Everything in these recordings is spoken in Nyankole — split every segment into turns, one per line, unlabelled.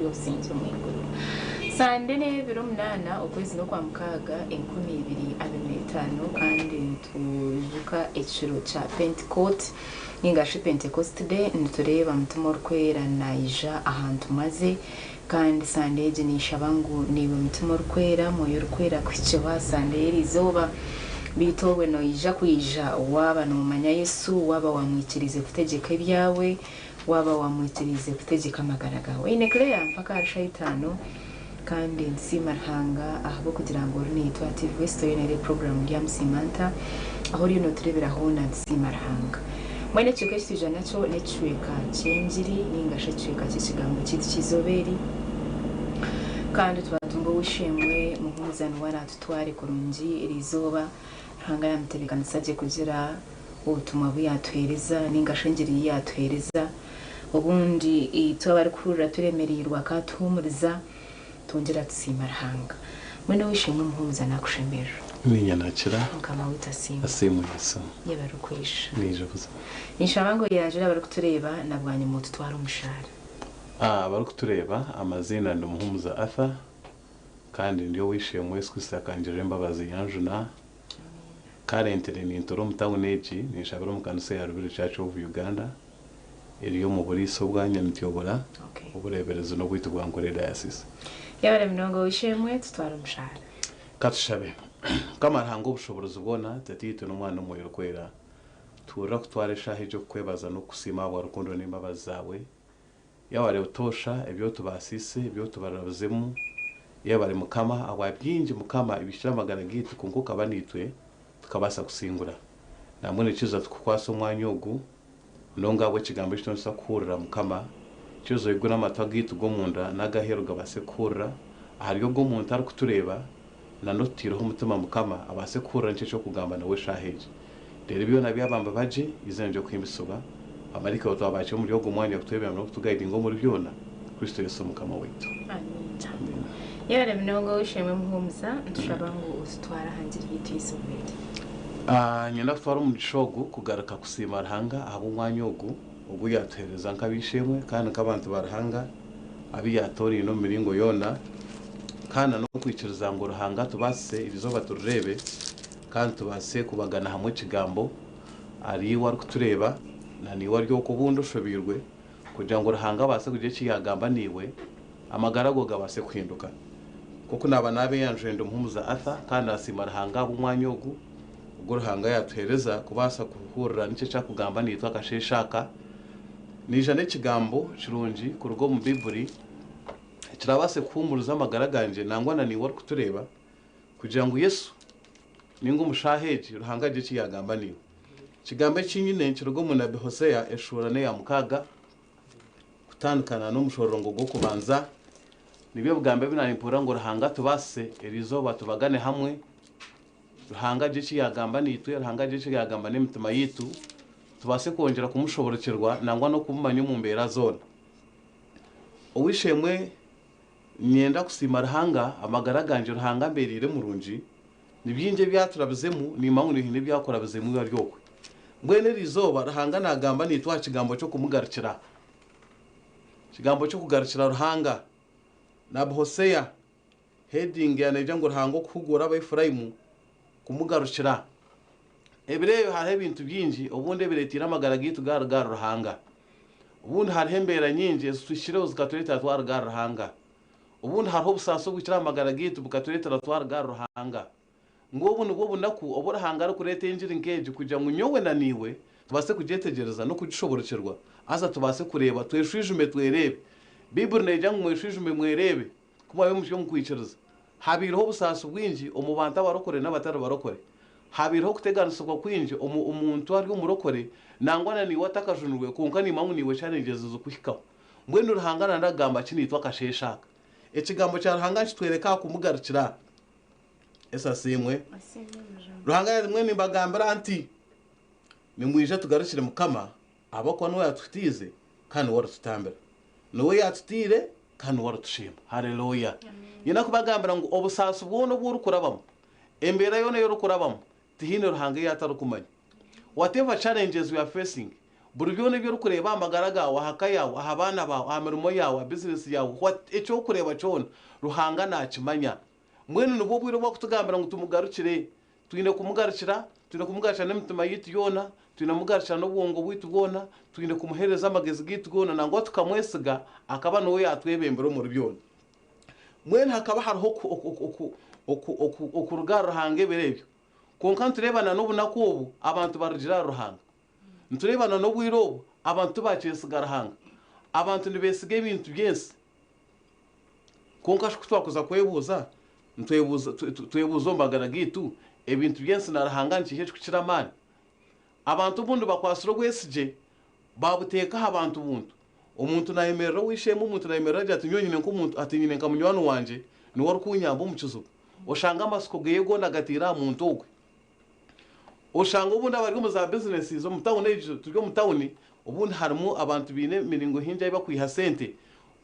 obusingye omu iguru. Sande n'ebiro munaana okwezi n'Okwamukaaga 2025 kandi nitwijuka ekiro kya Pentekooti ninga shi Pentecost Day nitureeba Mutima Orikwera naija aha ntumwa ze kandi Sande egi ninshaba ngu naiwe Mutima Orikwera, Mwoyo Orikwera akuhikyeho aha Sande y'erizooba beitu obwe noija kwija waaba nomanya Yesu, waaba wamwikiriize kutegyeka ebyawe, Waaba waamwikiriize kutegyeka amagara gaawe. Oine Claire mpaka ahari shaaha itaano kandi nitusiima Ruhanga ahabw'okugira ngu ori naitwe aha TV West oriyo nooreeba puroguraamu Ndyamusiima Nta ahu oriyo nootureebera hoona nitusiima Ruhanga. Mbwenu ekicweka eki twija nakyo n'ekicweka ky'engiri nainga shi ekicweka ky'ekigambo kyaitu ky'eizooba eri kandi twatunga ow'eishe-emwe Muhumuza niwe araatutware kurungi eriizooba Ruhanga yaamutebeekanisa gye kugira obutumwa bu yaatuheereza nainga shi engiri ei yaatuheereza. Obundi itwe abarikuhurira turemereirwe akaatuhuumuriza, twongyera tusiima Ruhanga. Mbwenu ow'eishe-emwe Muhumuza naakushemererwa.
Niinye nakira.
Mukama waitu asiimwe.
Asiimwe Yesu.
Yebare okwija.
Naija buzima.
Ninshaba ngu oyanjure abarikutureeba na bwanyima otutware omu shaara.
Abarikutureeba, amaziina ndi Muhumuza Arthur kandi ndi ow'eishe-emwe Yesu Kristo akangirira embabazi yanjuna. Currently nintuura omu town egi, ninshabira omu kanisa ya Rubiri Church of Uganda eri omu buriisa obwa Nyamityobora, obureeberezi n'obwaitu bwa Nkore Diocese.
Yebare munonga ow'eishe-emwe, tutware omushaara.
Katushabe. Mukama Ruhanga ow'obushoboorozi bwona, Tataitwe n'Omwana n'Omwoyo Orikwera, tuhurira kutwara eshaaha egi okukwebaza n'okukusiima ahabwa rukundo n'embabazi zaawe. Yebare butoosha ebi otubaasiise, ebi otubarabizemu. Yebare Mukama ahabwa bingi Mukama ebihikire amagara gaitu kwonka okaba naitwe tukabaasa kusingura. Nambwenu kiza tukukwase omwanya ogu munonga ahabw'ekigambo eki turikubaasa kuhurira Mukama. Kiza oigure amatu agaitu g'omunda n'agaheeru gabaase kuhurira ahari ogwo omuntu arikutureeba na n'otutaireho omutima Mukama abaase kuhurira niki eky'okugamba nawe eshaaha egi. Reero byona byaba nibiba gye, eiziina ry'okuhimbisibwa, bamaraika baawe twabaakira omuri ogwo mwanya kutwebembera n'okutugayidinga omuri byona, Kristo Yesu Mukama waitu.
Amiina.
Amiina.
Yebare munonga ow'eishe-emwe Muhumuza, nitushaba ngu otutware aha ngiri yaitu y'eizooba eri.
Niinyenda kutwara omugisha ogu kugaruka kusiima Ruhanga ahabw'omwanya ogu ogu yaatuheereza nk'ab'eishe-emwe kandi nk'abantu ba Ruhanga abu yaatooraine omu miringo yoona kandi na n'okwikiriza ngu Ruhanga atubaasise eri izooba turireebe Kandi tubaase kubagana hamwe ekigambo ahari iwe arikutureeba na naiwe ari okwo obundi oshobeirwe, kugira ngu Ruhanga abaase kugira eki yaagamba naiwe, amagara gaawe gabaase kuhinduka. Nk'oku naaba naabeeyanjura ndi Muhumuza Arthur, kandi naasiima Ruhanga ahabw'omwanya ogu, ogu Ruhanga yaatuheereza kubaasa kuhurira niki eki arikugamba naitwe akasheeshe aka. Naija n'ekigambo kirungi kuruga omu Baiburi ekiraabaase kuhuumuriza amagara gangye nangwa na naiwe orikutureeba, Kugira ngu Yesu, ninga omu shaaha egi, Ruhanga agire eki yaagamba naiwe. Ekigambo eki nyine nikiruga omu nabi Hosea eshuura n'eya mukaaga, kutandika n'omushororongo gw'okubanza. Nibyo bigambo ebi naanimpurira ngu Ruhanga atubaasise eri izooba tubagane hamwe, Ruhanga agire eki yaagamba naitwe, Ruhanga agire eki yaagamba n'emitima yaitu, tubaase kwongyera kumushoboorokyerwa nangwa n'okumumanya omu mbeera zoona. Ow'eishe-emwe Niinyenda kusiima Ruhanga amagara gangye Ruhanga ambeereire murungi Ni bingi ebi aturabizemu Niimanya ngu haine ebi akurabizemu iwe ari okwe Mbwenu eri izooba Ruhanga naagamba naitwe aha kigambo ky'okumugarukira Ekigambo ky'okugarukira Ruhanga Nabi Hosea heading ya neegira ngu Ruhanga okuhuguura Abaefuraimu kumugarukira Ebiro ebi hariho ebintu bingi obundi ebireeteire amagara gaitu gaaruga ahari Ruhanga Obundi hariho embeera nyingi ezituhikireho zikatureetera twaruga ahari Ruhanga. Obundi hariho obusaasi obuhikire aha magara gaitu bukatureetera twaruga ahari Ruhanga. Ngu obu nibwo bunaku obu Ruhanga arikureeta engiri nk'egi kugira ngu nyowe na naiwe tubaase kugyetegyereza n'okugishoborokyerwa haza tubaase kureeba, tweshwijume twereebe. Baiburi neegira ngu mweshwijume mwereebe ku mwabe muri omu kwikiriza. Habaireho obusaasi bwingi omu bantu abarokore n'abatari barokore. Habaireho okuteganisibwa kwingi omu omuntu ari omurokore nangwa na naiwe atakajunirwe kwonka nimanya ngu naiwe challenges nizikuhikaho. Mbwenu Ruhanga nandagamba ki naitwe akasheeshe aka? Ekigambo kya Ruhanga nikitwereka aha kumugarukira. Yesu asiimwe. Ruhanga yati mbwenu nimbagambira nti nimwije tugarukire Mukama ahabw'okuba niwe yatuhutiize kandi niwe aritutambira. Niwe yaatutaire kandi niwe aritusheema. Haleluya! Nyine kubagambira ngu obusaasi bwona obu orikurabamu, embeera yoona ei orikurabamu, tihaine Ruhanga ei atarikumanya. Whatever challenges you are facing, Buri byona ebi orikureeba aha magara gaawe, aha ka yaawe, aha baana baawe, aha mirimo yaawe, aha bizinesi yaawe, what, eki orikureeba kyona, Ruhanga naakimanya. Mbwenu nibwo obwire obu arikutugambira ngu tumugarukire. Twine kumugarukira, twine kumugarukira n'emitima yaitu yoona, twine kumugarukira n'obwongo bwaitu bwona, twine kumuheereza amagezi gaitu goona nangwa tukamwesiga akaba niwe yaatwebembera omuri byona. Mbwenu hakaba hariho okuruga ahari Ruhanga ebiro ebyo. Kwonka nitureeba na n'obunaku obu abantu barugire ahari Ruhanga. Nitureeba na n'obwire obu abantu tibakyesiga Ruhanga. Abantu nibeesiga ebintu by'ensi. Kwonka shi ku twakuza kwebuuza, nitwebuuza twebuuza omu magara gaitu, ebintu by'ensi na Ruhanga nikiiha ekirikukira amaani? Abantu obundi bakwatsire obwesigye baabuteeka aha bantu buntu. Omuntu naayemerera ow'eishe-emwe, omuntu naayemerera agira ati nyowe nyine nk'omuntu, ati nyine nka munywani wangye niwe arikunyamba omu kizibu. Oshanga amatsiko ge goona agataire aha muntu ogwe. Oshanga obundi abari omu za bizinesi omu tawuni egi turi omu tawuni obundi harimu abantu baine emiringo mingi ahu barikwiha sente.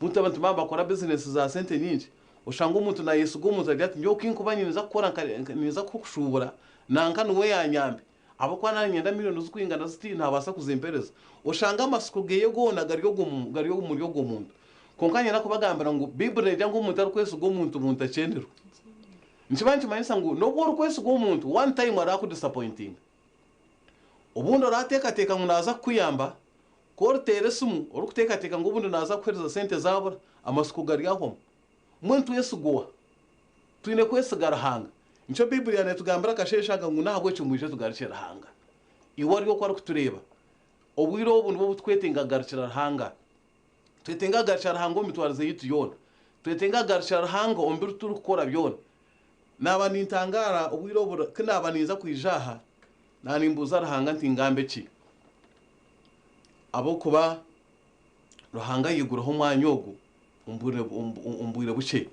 Obundi abantu baaba nibakora bizinesi za sente nyingi, oshanga omuntu naayesiga omuntu agira ati nyowe ku nkuba ninza kukora ninza kukushuubura nanka niwe yaanyambe ahabw'okuba naaba niinyenda miriyoni zirikwingana ziti naabaasa kuzimpeereza. Oshanga amatsiko ge goona gari gari omuri ogwo muntu. Kwonka niinyenda kubagambira ngu Baiburi neegira ngu omuntu arikwesiga omuntu buntu akyenirwe. Nikiba nikimanyisa ngu n'obu orikwesiga omuntu, one time arakudisapointinga. Obundi orateekateeka ngu naaza kukuyamba, ku oriteera esimu orikuteekateeka ngu obundi naaza kukuheereza sente zaabura, amatsiko garyahwamu. Mbwenu twesiga oha? Twine kwesiga Ruhanga. Nikyo Baiburi yaaba neetugambira akasheeshe aka ngu n'ahabw'ekyo mwije tugarukye Ruhanga. Iwe ari oku arikutureeba. Obwire obu nibwo obu turikwetenga kugarukira Ruhanga. Twetenga kugarukira Ruhanga omu mitwarize yaitu yoona. Twetenga kugarukira Ruhanga omu bi turikukora byona. Naaba nintangaara obwire obu ku naaba ninza kwija aha, naaba nimbuuza Ruhanga nti ngambe ki? Ahabw'okuba Ruhanga yaiguraho omwanya ogu omu bwire bukye.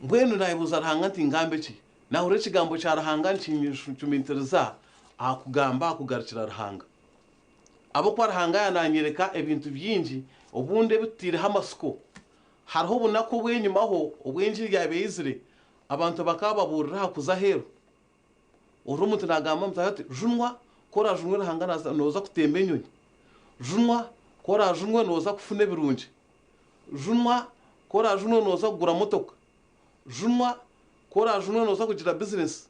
Mbwenu naayebuuza Ruhanga nti ngambe ki? Naahurira ekigambo kya Ruhanga nikincumitiriza aha kugamba aha kugarukira Ruhanga. Ahabw'okuba Ruhanga yaananyereka ebintu bingi obundi ebi tutaireho amatsiko. Hariho obunaku obw'enyimaho obu engiri yaabaire eizire, abantu bakaba babuurira aha kuza aheeru. Ohurira omuntu naagamba mutaahi we ati, Junwa, ku oraajunwe Ruhanga nooza kutemba enyonyi. Junwa, ku oraajunwe nooza kufuna ebirungi. Junwa, ku oraajunwe nooza kugura motoka. Junwa, ku oraajunwe nooza kugira bizinesi.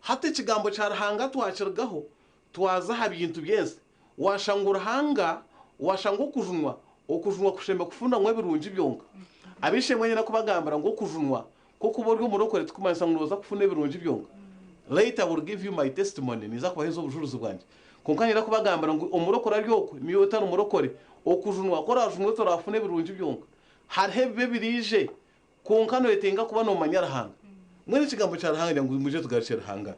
Hati ekigambo kya Ruhanga twakirugaho twaza aha bintu by'ensi. Waashanga ngu Ruhanga, waashanga okujunwa, okujunwa kushemereire kufunamu ebirungi byonka. Ab'eishe-emwe nyine kubagambira ngu okujunwa kw'okuba ori omurokore tikumanyisa ngu nooza kufuna ebirungi byonka. Later I will give you my testimony, ninza kubaheereza obujurizi bwangye. Kwonka nyine kubagambira ngu omurokore ari okwe, naiwe otari murokore, okujunwa ku oraajunwe toraafuna ebirungi byonka. Hariho ebibi ebiriije Kwonka noyetenga kuba nomanya Ruhanga. Mbwenu ekigambo kya Ruhanga nigira ngu mwije tugarukye Ruhanga.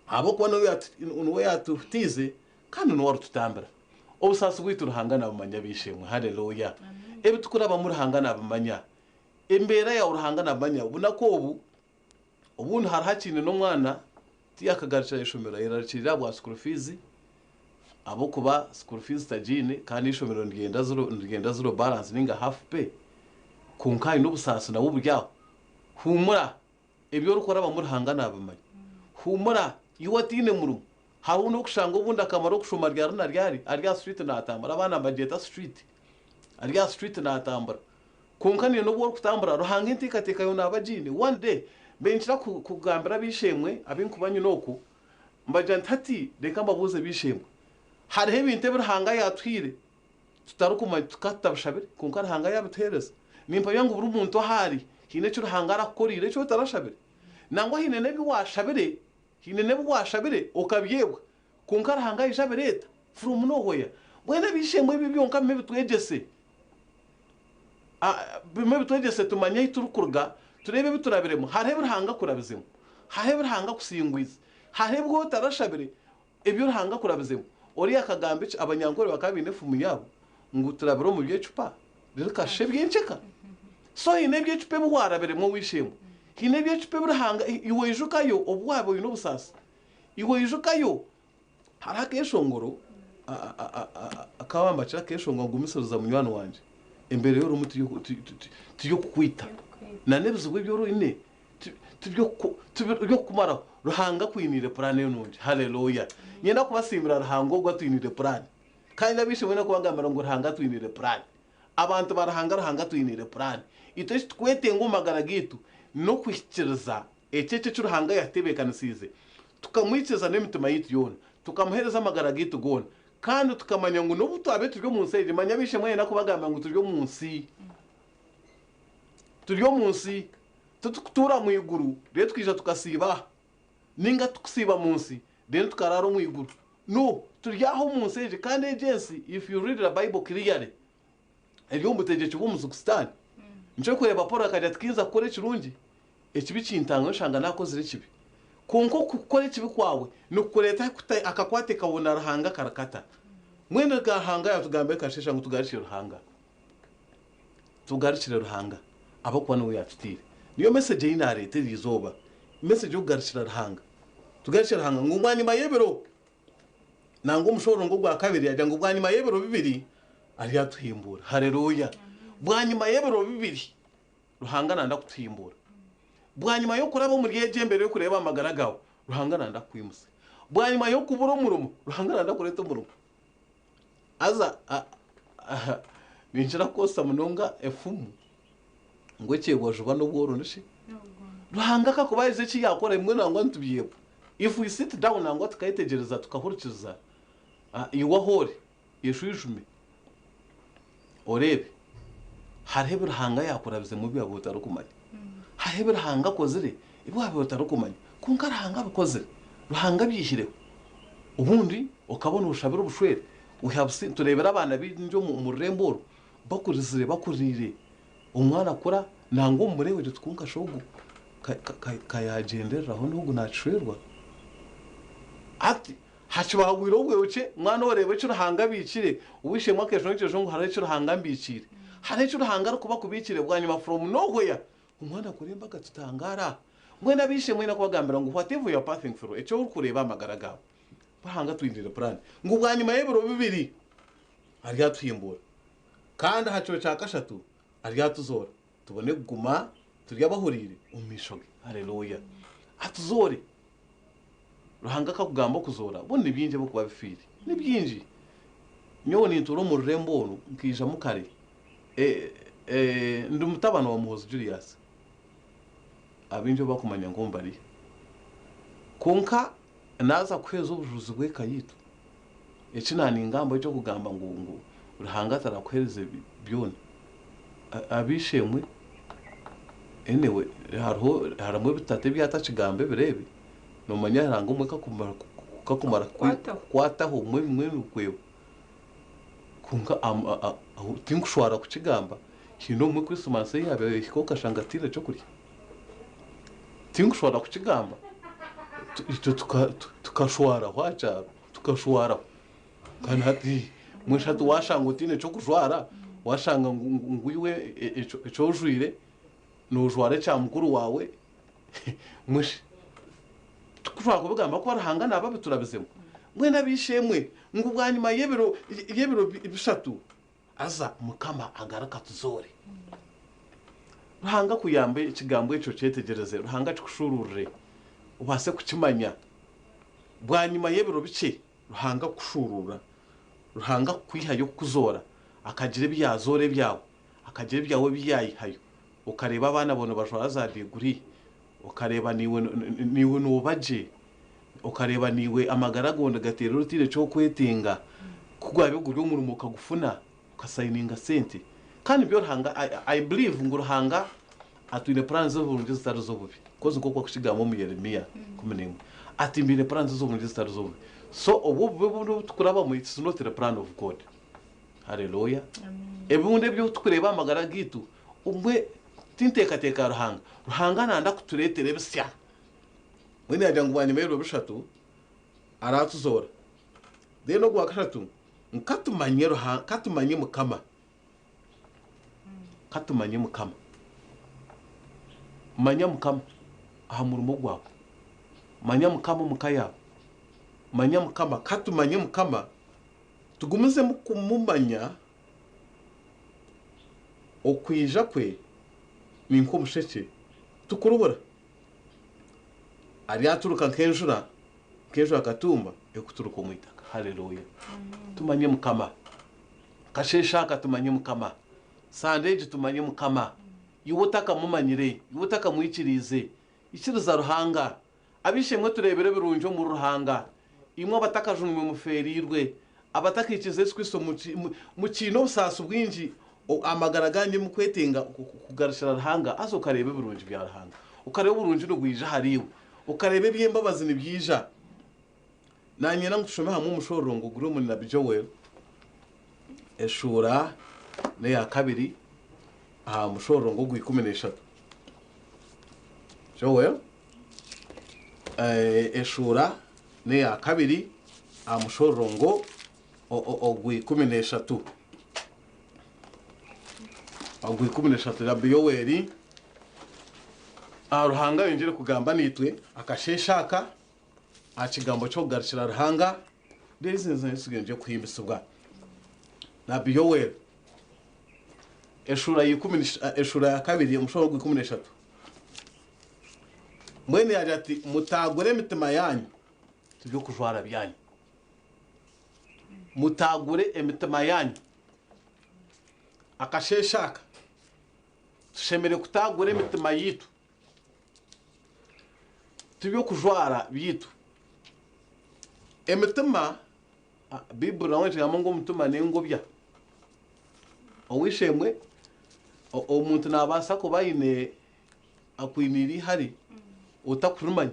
Ahabw'okuba niwe yatuhutiize kandi niwe aritutambira. Obusaasi bwaitu Ruhanga nabumanya b'eishe-emwe. Haleluya! Ebi tukurabamu Ruhanga nabimanya. Embeera yaawe Ruhanga nabimanya. Obunaku obu, obundi hariho akiine n'omwana tiyakagarukira ishomero ayerarikirire ahabwa school fees, ahabw'okuba school fees tagiine kandi eishomero niryenda zero niryenda zero balance ninga half pay kwonka aine obusaasi nabwo buri aho. Huumura ebi orikurabamu Ruhanga naabimanya. Huumura iwe otaine murimo. Hariho n'okushanga obundi akamara okushoma ryari na ryari ari aha street naatambura abaana nibagyeta street ari aha street naatambura. Kwonka nainwe n'obu orikutambura Ruhanga enteekateeka yaawe naaba agiine. One day mbe ninkira kugambira ab'eishe-emwe abu nkuba nyine oku Mbagira nti, Hati reka mbabuuze b'eishe-emwe, hariho ebintu ebi Ruhanga yaatuhaire tutarikumanya, tukaba tutabishabire, kwonka Ruhanga yaabituheereza? Nimpamya ngu buri muntu ahu ari, haine eki Ruhanga arakukoreire eki otarashabire. Nangwa haine n'ebi waashabire, haine n'ebi waashabire okabyebwa, kwonka Ruhanga aija abireeta from nowhere. Mbwenu ab'eishe-emwe ebyo byonka bimwe bitwegyese. Bimwe bitwegyese tumanye ahu turikuruga, tureebe ebi turabiremu. Hariho ebi Ruhanga akurabizemu, hariho ebi Ruhanga akusingwize, hariho ebi otarashabire ebi Ruhanga akurabizemu. Oriya akagamba eki, Abanyankore bakaba baine efumu yaabo ngu turabire omu by'ecupa reero okashusha eby'enkyeka. So haine eby'ecupa ebi waarabiremu ow'eishe-emwe, haine eby'ecupa ebi Ruhanga, iwe oijukayo obu waaba oine obusaasi, iwe oijukayo Hariho akeeshongoro akabambakira akeeshongoro ngumisiriza munywani wangye embeera ei orimu tiy'okukwita n'ebizibu ebi oine tiby'okukumaraho. Ruhanga akwiniire puraani enungi. Haleluya! Niinyenda kubasiimira Ruhanga ogwo atwiniire puraani. Kandi n'abaishemwe n'okubagambira ngu Ruhanga atwiniire puraani. Abantu ba Ruhanga, Ruhanga atwiniire puraani. Itwe eki turikwetenga omu magara gaitu n'okuhikiiriza ekyo eki Ruhanga yatutebeekanisiize, tukamwikiriza n'emitima yaitu yoona, tukamuheereza amagara gaitu goona, kandi tukamanya ngu n'obu twabe turi omu nsi egi, manya ab'eishe-emwe nyine kubagambira ngu turi omu nsi. Turi omu nsi, titurikutuura mu iguru reero tukaija tukasiiba aha, nainga tikusiiba mu nsi reero tukaraara omu iguru. No, turi aha omu nsi egi kandi egi ensi if you read the Bible clearly, eri omu butegyeki bw'omuzigu Sitaane. Nikyo orikureeba Paulo akagira ati, Tinza kukora ekirungi, ekibi kintanga nshanga naakozire ekibi. Kwonka okukora ekibi kwawe nikukureetaho kuta akakwate kawe na Ruhanga kari kata? Mbwenu reka Ruhanga yaatugambira akasheeshe ngu tugarukire Ruhanga. Tugarukire Ruhanga ahabw'okuba niwe yaatutaire. Niyo message ei naareeta eri izooba, message y'okugarukira Ruhanga. Tugarukire Ruhanga ngu bwanyima y'ebiro Nangwa omushororongo ogwa kabiri yaagira ngu bwanyima y'ebiro bibiri aryatuhimbuura. Haleluya! Bwanyima y'ebiro bibiri Ruhanga naayenda kutuhimbuura. Bwanyima y'okuraba omuri egyo embeera erikureeba aha magara gaawe, Ruhanga naayenda kukwimutsya. Bwanyima y'okubura omurimo, Ruhanga naayenda kureeta omurimo. Haza ninkira kukozesa munonga efumu ngu ekyebwa juba n'obworo niki? Ruhanga kakuba ahize eki yaakora ebimwe nangwa nitubyebwa. If we sit down nangwa tukayetegyereza tukahurikiriza, iwe ahu ori yeshwijume oreebe hariho ebi Ruhanga yaakurabizemu ebi waabaire otarikumanya. Hariho ebi Ruhanga akozire ebi waabaire otarikumanya. Kwonka Ruhanga abikozire, Ruhanga abyihireho. Obundi okaba nooshabira obushwere, we have seen, tureebire abaana baingi omu rurembo oru bakurizire bakuriire, omwana akura nangwa omu mureebe oti kwonka shi ogu ka yaagyendereraho n'ogu naakishwerwa? Hati hakibahagwire obwebukye, mwana oreeba eki Ruhanga abiikire, ow'eishe-emwe akeeshwa n'ekyejo ngu hariho eki Ruhanga ambiikiire. Hariho eki Ruhanga arikuba akubiikire bwanyima from nowhere omwana akora embaga tutangaara. Mbwenu ab'eishe-emwe nyine kubagambira ngu whatever you are passing through, eki orikureeba aha magara gaawe, Ruhanga atwiniire puraani ngu bwanyima y'ebiro bibiri aryatuhimbuura kandi aha kiro kya kashatu aryatuzoora tubone kuguma turi abahuriire omu maisho ge. Haleluya! Atuzoore. Ruhanga akakugamba okuzoora, obundi ni bingi ebirikuba bifiire. Ni bingi. Nyowe nintuura omu rurembo oru, nkaijamu kare. Ndi mutabani wa Muhoozi Julius. Abaingi obu bakumanya nk'omubariya. Kwonka naaza kuheereza obujurizi bw'eka yaitu, eki naaningamba eky'okugamba ngu ngu Ruhanga tarakuheereze byona. Ab'eishe-emwe, anyway, hariho harimu ebi tata ebi atakigamba ebiro ebi, noomanya Ruhanga obumwe ku akumara kukwataho obumwe ebimwe nibikweeba. Kwonka tinkushwara kukigamba, haine obumwe Krisimansi ei yaabaire ehika okashanga tutaine ky'okurya. Tinkushwara kukigamba, itwe tukashwaraho aha kyaro, tukashwaraho. Kandi hati mbwenu hati waashanga otaine ky'okujwara, waashanga ngu iwe eki ojwaire noojwara ekya mukuru waawe, mbwenu shi tikushobora kubigamba ahabw'okuba Ruhanga naaba abiturabizemu. Mbwenu ab'eishe-emwe ngu bwanyima y'ebiro bishatu Haza Mukama agaruke atuzoore. Ruhanga akuyambe ekigambo ekyo okyetegyereze, Ruhanga akikushuuruurire obaase kukimanya. Bwanyima y'ebiro bikye, Ruhanga kukushuuruura, Ruhanga kukwihayo kukuzoora, akagira ebi yaazoora ebyawe, akagira ebyawe ebi yaayihayo, okareeba abaana baawe nibajwara za diguri, okareeba naiwe naiwe nooba gye, okareeba naiwe amagara gaawe nigateerera otaine ky'okwetenga, ku guraabe guri omurimo okagufuna, okasayininga sente. Kandi nibyo Ruhanga, I believe ngu Ruhanga atwine puraani z'oburungi zitari z'obubi. Kozi nk'oku arikukigamba omu Yeremia 11, ati mbaine puraani z'oburungi zitari z'obubi. So obwo obubi obundi obu turikurabamu it's not the plan of God. Haleluya! Ebibundi ebi turikureeba aha magara gaitu, obumwe ti nteekateeka ya Ruhanga. Ruhanga naayenda kutureetera ebisya. Mbwenu yaagira ngu bwanyima y'ebiro bishatu araatuzoora. Then ogwa kashatu ngu ka tumanye Ruhanga, ka tumanye Mukama. Ka tumanye Mukama. Manya Mukama aha murimo gwawe. Manya Mukama omu ka yaawe. Manya Mukama. Ka tumanye Mukama, tugumizemu kumumanya okwija kwe ni nk'omushekye, tikuribura. Aryaturuka nk'enjura, nk'enjura katumba erikuturuka omu itaka. Haleluya! Tumanye Mukama. Kasheeshe aka tumanye Mukama. Sande egi tumanye Mukama. Iwe otakamumanyire, iwe otakamwikiriize, ikiriza Ruhanga. Ab'eishe-emwe tureebire ebirungi omuri Ruhanga. Imwe abatakajunwe mufeereirwe, abatakaikiriza Yesu Kristo mukiine obusaasi bwingi, amagara gaanyu mukwetenga kugarukira Ruhanga, haza okareeba ebirungi bya Ruhanga. Okareeba oburungi nibwija ahariiwe. Okareeba eby'embabazi nibyija. Naanye ngu tushome hamwe omushororongo guri omuri nabi Joel, eshuura n'eya kabiri aha mushororongo ogwa 13. Joel eshuura n'eya kabiri aha mushororongo ogwa 13. Ogwa 13 nabi Yoeli, aha Ruhanga ayongyere kugamba naitwe akasheeshe aka. Aha kigambo ky'okugarukira Ruhanga, reero ezo kuhimbisibwa. Nabi Yoeli eshuura ya ikumi eshuura ya kabiri omushoro gwa 13 mbwenu yaagira ati, Mutaagure emitima yaanyu, ti by'okujwara byanyu. Mutaagure emitima yaanyu. Akasheeshe aka tushemereire kutaagura emitima yaitu. Ti by'okujwara byaitu. Emitima, Baiburi nangwa neegamba ngu omutima n'engobya. Ow'eishe-emwe, omuntu naabaasa kuba aine akwiniire eihari otakurimanya.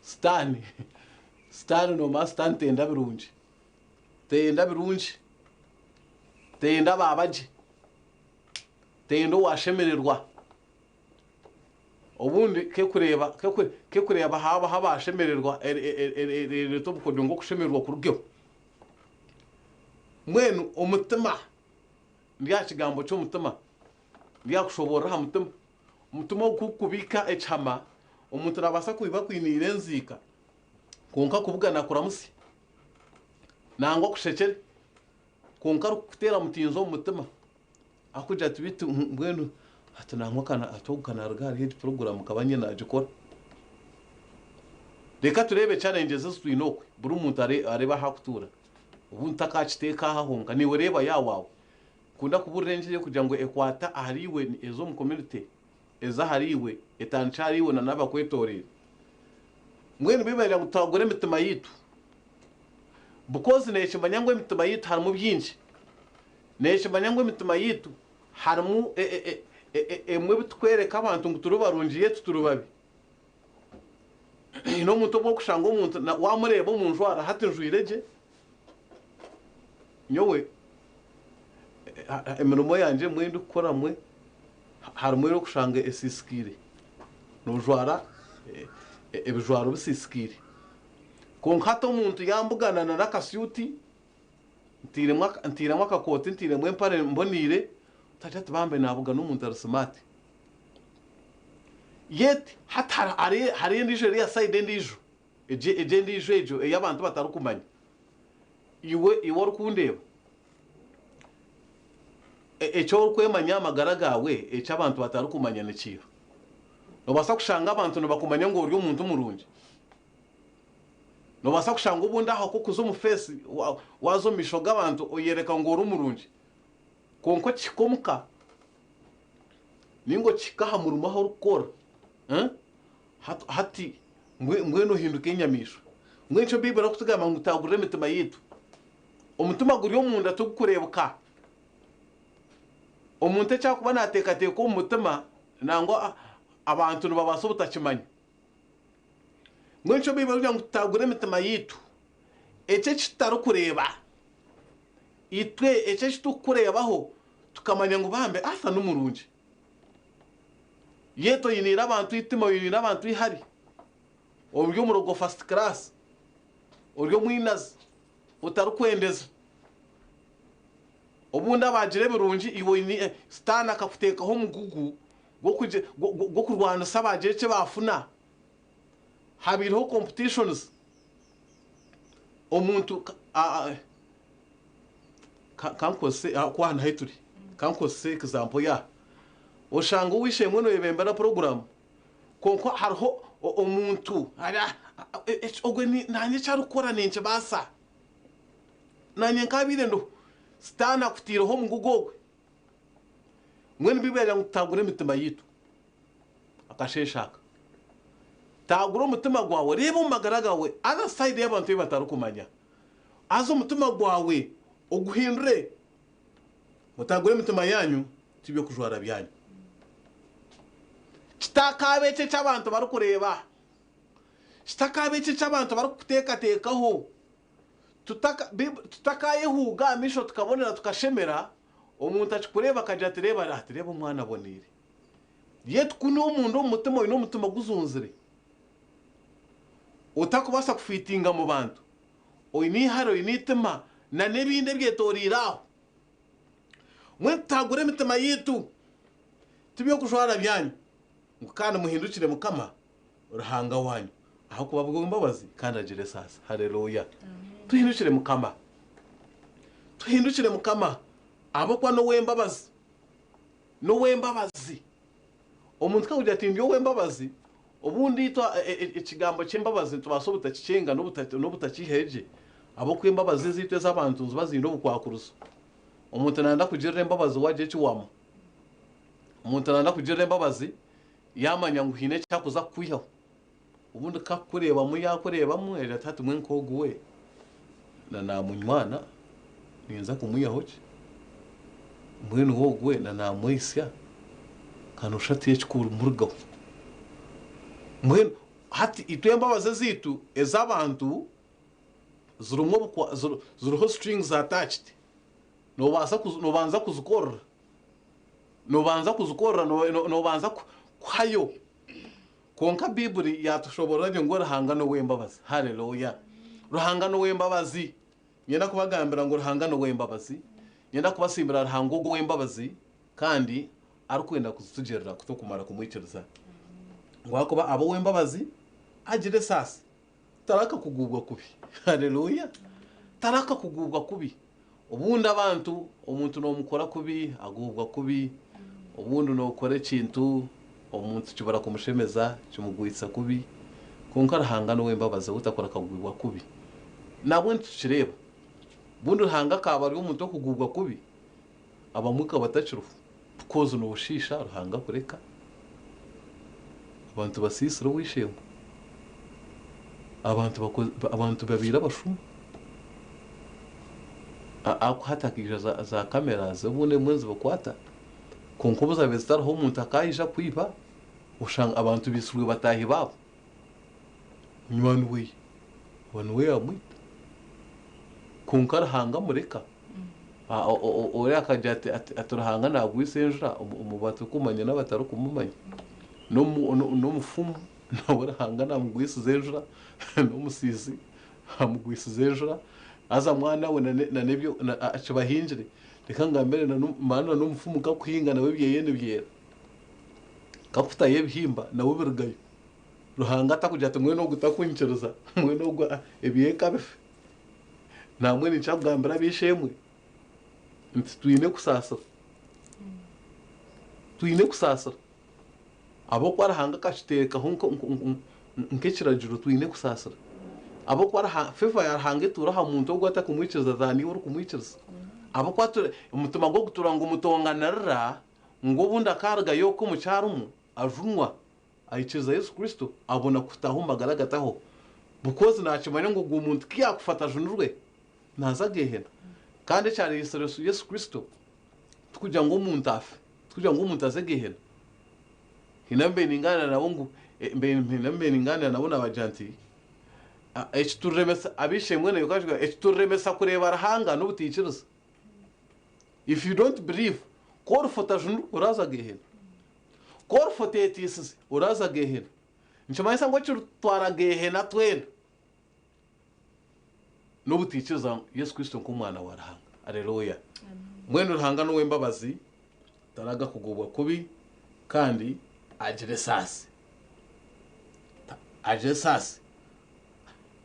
Sitaane, Sitaane noomanya Sitaane teyenda birungi, teyenda birungi, teyenda abaaba gye, teyenda owaashemererwa. Obundi kekureeba kekureeba haabaho abaashemererwa ereeta obukodyo ngu okushemererwa kurugeho. Mbwenu omutima, ndi aha kigambo ky'omutima, ndi aha kushoboorora aha mutima. Omutima ogu ku gurikubiika ekihama, omuntu naabaasa kuba akwiniire enziika kwonka akubugana akuramutsye nangwa akushekyere kwonka arikukuteera mutinzi omu mutima. Arikugira ati beitu mbwenu hati nangwa hati ogu ka naaruga ahari egi puroguraamu nkaba nyine naagikora. Reka tureebe challenges ezi twine okwe buri muntu areebe ahu arikutuura. Obundi takaakiteeka aha honka naiwe reeba yaaba waawe. Kunda kubuurira engiri erikugira ngu ekwata ahariiwe eza omu community, eza ahariiwe, etandikye ahariiwe na n'abakwetoreire. Mbwenu Baiburi neegira ngu twagura emitima yaitu because neekimanya ngu emitima yaitu harimu bingi. Neekimanya ngu emitima yaitu harimu emwe ebi turikworeka abantu ngu turi barungi yet turi babi. Haine omuntu obu orikushanga omuntu waamureeba omu njwara hati njwaire gye, nyowe emirimo yangye emwe ei ndikukora emwe harimu ei orikushanga esiisikaire, noojwara ebijwaro bisiisikaire. Kwonka hati omuntu yaambugana n'akasuuti Ntairemu akakooti, ntairemu empare mboneire, otagira ati bambe naabugana omuntu ari simaati. Yet hati hariho endiijo eriya sayidi endiijo, egyo endiijo egyo ei abantu batarikumanya. Iwe iwe orikundeeba, eki orikwemanya aha magara gaawe eki abantu batarikumanya ni kiiha? Noobaasa kushanga abantu nibakumanya ngu ori omuntu murungi. Noobaasa kushanga obundi aha ku orikuza omu feesi, waaza omu maisho g'abantu oyeyoreka ngu ori murungi, kwonka okihika omuka nainga okihika aha murimo ahu orikukora, hati mbwenu ohinduka enyamaishwa. Mbwenu nikyo Baiburi erikutugambira ngu tagurira emitima yaitu. Omutima guri omunda tigurikureebeka. Omuntu eki arikuba naateekateeka omu mutima nangwa abantu nibabaasa obutakimanya. Mbwenu nikyo Baiburi erikugira ngu tutagure emitima yaitu. Ekyo eki tutarikureeba, itwe ekyo eki turikureebaho tukamanya ngu bambe Arthur ni murungi. Yet oyiniire abantu eitima, oyiniire abantu eihari, ori omurogo first class, ori omwinazi, otarikwendeza. Obundi abaagira ebirungi iwe oine Sitaane akakuteekaho omugugu gw'okurwanisa abaagira eki baafuna. Habaireho competitions omuntu kankozese ahakuba aha niho turi kankozese example ya oshanga ow'eishe-emwe noyebembera puroguramu kwonka hariho omuntu Ogwe naanye eki arikukora ninkibaasa. Naanye nkaabaire ndiho. Sitaane akutaireho omugugu ogwe. Mbwenu Baiburi eragira ngu tutagure emitima yaitu. Akasheeshe aka. Taagura omutima gwawe, reeba omu magara gaawe other side y'abantu ei batarikumanya. Haza omutima gwawe oguhindure. Mutaagure emitima yaanyu, ti by'okujwara byanyu. Kitakaaba ekyo eki abantu barikureeba. Kitakaaba ekyo eki abantu barikukuteekateekaho. Tutakayehuuga aha maisho tukabonera tukashemera, omuntu akikureeba akagira ati reeba ati reeba omwana aboneire. Yet kunu omunda omu mutima oine omutima guzunzire, otakubaasa kufiitinga mu bantu, oine eihari, oine eitima na n'ebindi ebyetoreire aho. Mbwenu tutagure emitima yaitu, ti by'okujwara byanyu, ngu kandi muhindukire Mukama Ruhanga wanyu, ahabw'okuba abw'embabazi kandi agira esaasi. Haleluya! Tuhindukire Mukama. Tuhindukire Mukama, ahabw'okuba n'ow'embabazi. N'ow'embabazi. Omuntu ku arikugira ati ndi ow'embabazi, obundi itwe ekigambo ky'embabazi nitubaasa obutakikyenga n'obutakiihayo gye, ahabw'okuba embabazi ezaitu ez'abantu niziba ziine obukwakurizo. Omuntu naayenda kugirira embabazi waagira eki waamuha. Omuntu naayenda kugirira embabazi yaamanya ngu haine eki arikuza kukwihaho. Obundi ku arikukureebamu yaakureebamu agira ati hati mbwenu nk'ogu we na naamunywana ninza kumwihaho ki? Mbwenu we ogu we na naamwehitsya ka nooshusha tihaine ekirikumurugaho. Mbwenu hati itwe embabazi ezaitu ez'abantu zirimu obukwa ziriho strings attached, noobaasa noobanza kuzikorera Noobanza kuzikorera, noobanza kuhayo. Kwonka Baiburi yaatushoboorora gye ngu Ruhanga n'ow'embabazi. Haleluya! Ruhanga n'ow'embabazi. Niinyenda kubagambira ngu Ruhanga n'ow'embabazi. Niinyenda kubasiimira Ruhanga ogwo ow'embabazi kandi arikwenda kuzitugirira ku turikumara kumwikiriza. Ngu ahakuba aba ow'embabazi, agira esaasi. Taraka kuguubwa kubi. Haleluya! Taraka kuguubwa kubi. Obundi abantu, omuntu noomukora kubi aguubwa kubi, obundi nookora ekintu omuntu kibura kumushemeza kimugwitsa kubi, kwonka Ruhanga n'ow'embabazi we takora akagwibwa kubi. Nabwo nitukireeba. Obundi Ruhanga akaaba ari omuntu orikuguubwa kubi, abamwe akaba atakiriho because nooshiisha Ruhanga akureka. Abantu basiisire ow'eishe-emwe. Abantu abantu babaire abashuma. Ahakuba hati hakaija za cameras obundi ebimwe nizibikwata kwonka obu zaabaire zitariho omuntu akaija kwiba oshanga abantu baitsirwe bataahi baabo. Munywani we aba niwe yaamwita. Kwonka Ruhanga amureka. Oriya akagira ati Ruhanga naagwisa enjura omu batarikumumanya n'abatarikumumanya. N'omufumu nawe Ruhanga naamugwisiza enjura, n'omusiisi amugwisiza enjura. Haza mwana we n'ebyo akibahingire. Reka ngambire maana n'omufumu kakuhinga nawe ebyeye nibyera. Kakutayo ebihimba nawe birugayo. Ruhanga atakugira ati mbwenu ogu takunyikiriza, mbwenu ogu ebyeye kabife. Nambwenu nikyo akugambira ab'eishe-emwe nti twine kusaasira. Twine kusaasira. Ahabw'okuba Ruhanga akakiteekaho nk'ekiragiro twine kusaasira. Ahabw'okuba favour ya Ruhanga etuura aha muntu ogu atarikumwikiriza than iwe orikumwikiriza. Ahabw'okuba omutima gwe gutuura nigumutonganirira ngu obundi akaarugayo okwo omu kyarimu ajunwa. Aikiriza Yesu Kristo, abona kutaha omu magara agatahwaho because nakimanya ngu ogwo muntu ku yakufa atajunirwe naza gehena. Kandi ekyaresire Yesu Kristo tikugira ngu omuntu afe, tikugira ngu omuntu aze gehena. Haine abu mbaire ninganira nabo ngu haine abu mbaire ninganira nabo nabagira nti ekituremesa ab'eishe-emwe ekituremesa kureeba Ruhanga n'obutaikiriza. If you don't believe, ku orifa otajunirwe oraza gehena. Ku orifa oteeteisize, oraaza Geehena. Nikimanyisa ngu ekirikututwara Geehena twena n'obutaikiriza Yesu Kristo nk'Omwana wa Ruhanga. Aleluya! Mbwenu Ruhanga n'ow'embabazi, taraga kuguubwa kubi, kandi agira esaasi. Agira esaasi.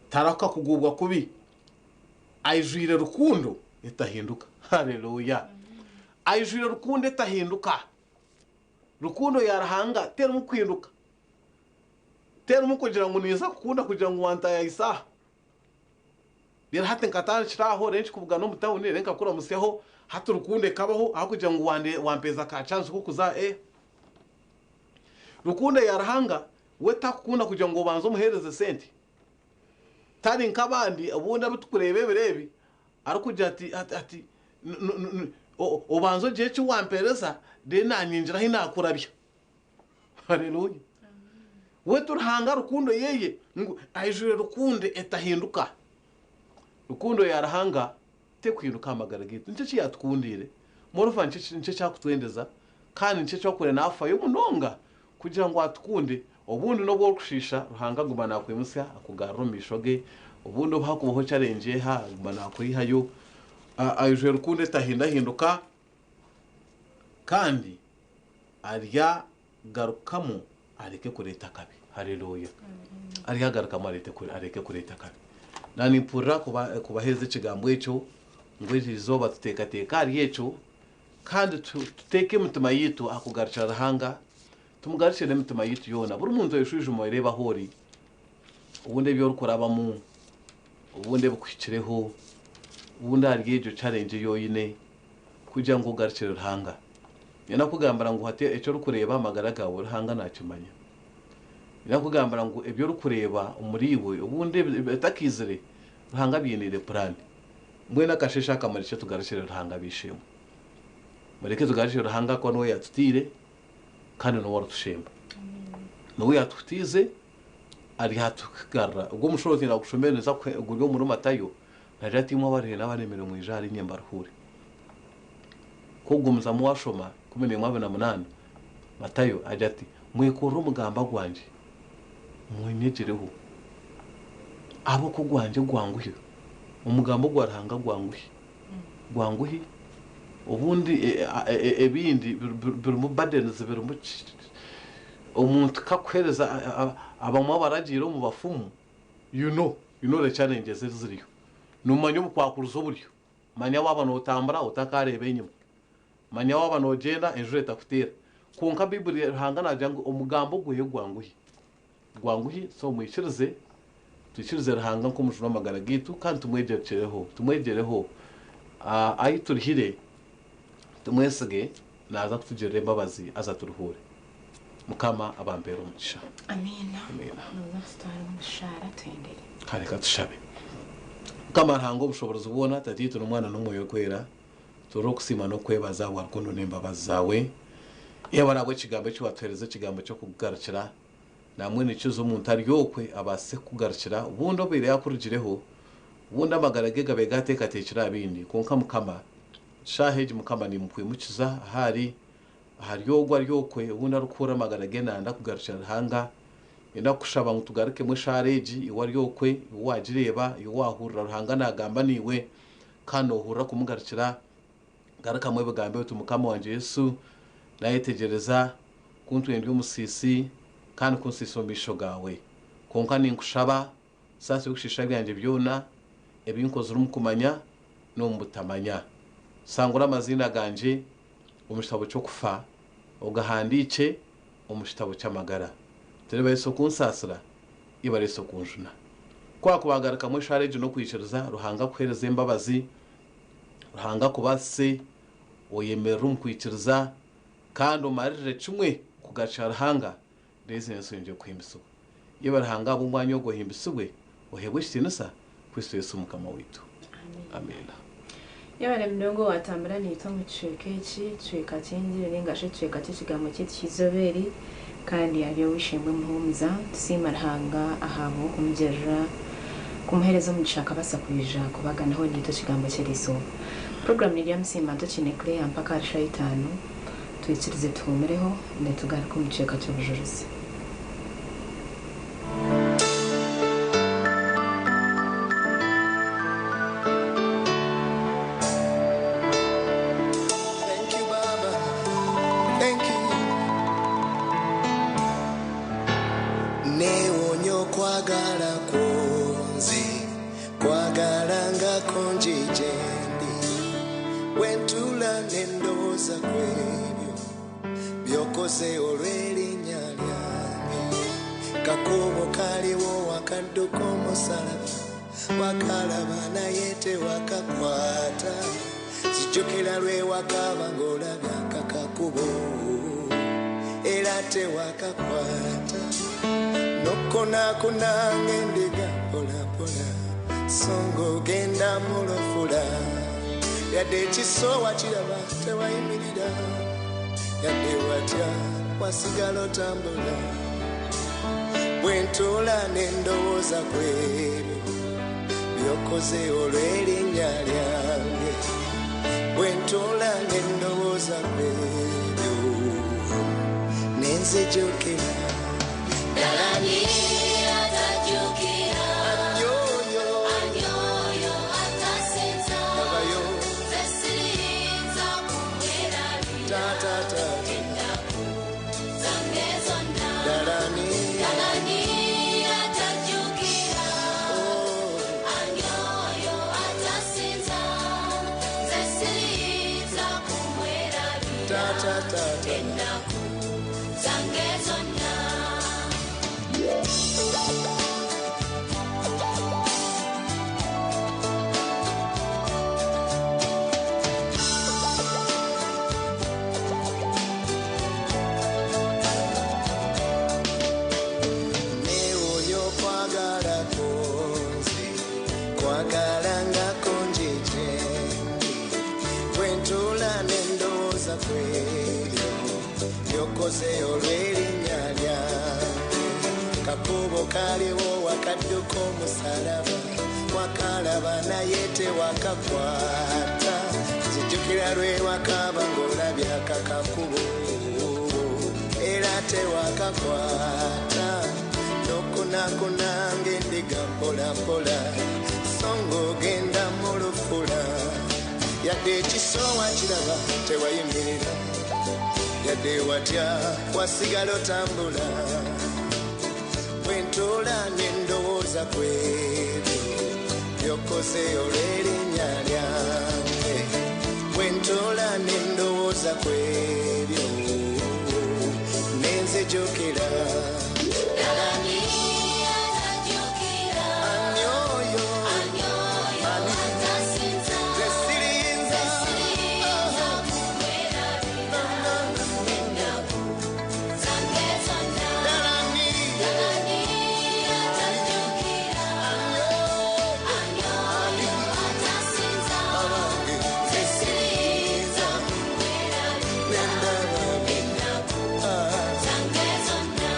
Tarahuka kuguubwa kubi. Aijwire rukundo etahinduka. Aleluya! Aijwire rukundo etahinduka. Rukundo ya Ruhanga terimu kuhinduka. Terimu kugira ngu ninza kukunda kugira ngu wantayayisa aha. Reero hati nkatandikira aho, reero nkikubugana omu tawuni, reero nkakuramutsyaho, hati rukundo ekabaho ahabw'okugira ngu wampeeza ka chance k'okuza eh. Rukundo ya Ruhanga we takukunda kugira ngu obanze omuheereze sente. Tari nk'abandi obundi abu turikureeba ebiro ebi, arikugira ati ati obanze ogire eki wampeereza, reero naanye ngire ahi naakurabya. Haleluya! Wetu Ruhanga rukundo yeye ngu aijwire rukundo etahinduka. Rukundo ya Ruhanga tekuhinduka aha magara gaitu. Nikyo eki yatukundiire. Moreover nikyo nikyo eki akutwendeza kandi nikyo eki arikuba nafayo munonga kugira ngu atukunde. Obundi n'obu orikushiisha Ruhanga aguma nakwimutsya akugarura omu maisho ge. Obundi obu hakubaho challenge eha aguma nakwihayo. Aijwire rukundo etahindahinduka kandi aryagarukamu areke kureeta akabi. Haleluya! Aryagarukamu areke kureeta akabi. Na nimpurira kubaheereza ekigambo ekyo ngu eri izooba tuteekateeke ahari ekyo kandi tuteeke emitima yaitu aha kugarukira Ruhanga, tumugarukire n'emitima yaitu yoona. Buri muntu oyeshwijuma oreebe ahu ori, obundi ebi orikurabamu, obundi ebikuhikireho, obundi ahari egyo challenge ei oine, kugira ngu ogarukire Ruhanga. Niinyenda kukugambira ngu hati eki orikureeba aha magara gaawe Ruhanga naakimanya. Niinyenda kukugambira ngu ebi orikureeba omuriiwe obundi ebitakaizire Ruhanga abyiniire puraani. Mbwenu akasheeshe aka murekye tugarukire Ruhanga b'eishe-emwe. Mureke tugarukire Ruhanga ahakuba niwe yaatutaire kandi niwe orikutushemba. Niwe yaatuhutiize aryatugarura. Ogwo omushoro twine kugushoma niza guri omuri Matayo Nagira ati, Imwe abaruhire n'abaremeirwe mwije ahariinye mbaruhuure. Ku ogumizamu waashoma 18 Matayo agira ati, Mwekorere omugamba gwangye, munyegyereho, ahabw'okuba ogwangye gwanguhi. Omugamba ogwa Ruhanga gwanguhi. Gwanguhi. Obundi ebindi birimu burdens, birimu omuntu kakuheereza abamwe abaragiire omu bafumu, You know, you know the challenges eziriyo. Nomanya obukwakurizo oburiyo. Manya waaba notambura otakareeba enyima. Manya waaba nogyenda enjura etakuteera. Kwonka Baiburi Ruhanga nagira ngu omugambo ogweye gwanguhi. Gwanguhi so mwikirize, twikirize Ruhanga nk'omujuni w'amagara gaitu kandi tumwegyerekyereho, tumwegyereho. Ahi turihire tumwesige naaza kutugirira embabazi haza turuhuure. Mukama abampeere omugisha.
Amiina.
Amiina.
Noza kututwara omu shaara tuhendere.
Kare katushabe. Mukama Ruhanga w'obushoboorozi bwona, Tataitwe n'Omwana n'Omwoyo Orikwera, turire okusiima n'okwebaza ahabwa rukundo n'embabazi zaawe. Yebare ahabw'ekigambo eki watuheereza, ekigambo ky'okukugarukira. Nambwenu nikiza omuntu ari okwe abaasise kukugarukira, obundi obaire yaakurugireho, obundi amagara ge gabaire gaateekateekire aha bindi. Kwonka Mukama, shaaha egi Mukama nimukwimukiza ahari Ahari ogwo ari okwe, obundi arikuhurira amagara ge nayenda kugarukira Ruhanga, Niinyenda kukushaba ngu tugarukemu eshaara egi, iwe ari okwe, iwe waagireeba, iwe waahurira Ruhanga naagamba naiwe, kandi noohurira kumugarukira, garukamu ebigambo ebi oti, Mukama wangye Yesu, naayetegyereza ku ntwire ndi omusiisi, kandi ku nsiisire omu maisho gaawe. Kwonka ninkushaba, Saasira ebishiisha byangye byona, ebi nkozire omu kumanya n'omu butamanya. Sangura amaziina gangye omu kitabo ky'okufa, ogahandiikye omu kitabo ky'amagara. Teriba Yesu okunsaasira, ibara Yesu okunjuna. Ku waakuba waagarukamu eshaara egyo n'okwikiriza, Ruhanga akuheereze embabazi, Ruhanga akubaasise, oyemerere omu kwikiriza, kandi omaririre kimwe kugarukira Ruhanga, Reero ensi yongye kuhimbisibwa. Yewe Ruhanga ahabw'omwanya ogu ohimbisibwe, oheebwe ekitiinisa, Kristo Yesu Mukama waitu. Amiina.
Yebare munonga owatambura naitwe omu kicweka eki, ekicweka ky'engiri ninga shi ekicweka ky'ekigambo kyaitu ky'eizooba eri, kandi ari ow'eishe-emwe Muhumuza. Tusiima Ruhanga ahabw'okumugirira, kumuheereza omugisha akabaasa kwija kubaganaho naitwe ekigambo ky'eriizooba. Puroguraamu neri Amusiima Ntokiine Claire mpaka ahari shaaha itaano. Twikirize tuhuumureho, nitugaruka omu kicweka ky'obujurizi.
Thank you, Baba. Thank you. Neewuunya okwagala kwo nze kwagala nga kungi gye ndi Bwe ntuula ne ndowooza ku ebyo by'okoze olw'erinnya lyange. Kakubo kaliwo wakadduka omusalaba, wakalaba naye tewakakwata. Zijjukira lwe wakaba ng'olabya akakakubo, era tewakakwata. Nokonaakona ng'endiga mpolampola, so ng'ogenda mulofula. Yadde ekiso wakiraba tewayimirira, yadde watya wasigala otambula. Bwe ntuula ne ndowooza ku ebyo by'okoze olw'erinnya lyange, bwe ntuula ne ndowooza ku ebyo ne nzijukira.
Ddala ani atajjukira?
Anyoyo.
Ani oyo atasinza?
Labayo.
Nze siriyinza kumwerabira.
Taatata.
Ennaku zange zonna.
Ddala ani?
Ddala ani atajjukira? Ani oyo atasinza? Nze siriyinza kumwerabira.
Taatata.
Ennaku zange zonna.
Neewuunya okwagala kunze, kwagala nga kungi gye ndi. Bwe ntuula ne ndowooza ku ebyo by'okoze olw'erinnya lyange. Kakubo kaliwo wakadduka omusalaba, wakalaba naye tewakakwata. Nzijukira lwe wakaba ng'olabye akakakubo, era tewakakwata. Nokunakuna ng'endiga mpolampola, so ng'ogenda mu lufula. Yadde ekiso wakiraba tewayimirira, yadde watya wasigala otambula. Bwe ntuula ne ndowooza ku ebyo by'okoze olw'erinnya lyange, bwe ntuula ne ndowooza ku ebyo ne nzijukira.
Ddala ani atajjukira?
Ani oyo?
Ani oyo atasinza?
Nze siriyinza.
Siriyinza kumwerabira. Ennaku zange zonna.
Ddala ani?
Ddala ani atajjukira? Ani oyo atasinza? Nze siriyinza kumwerabira. Ennaku zange zonna.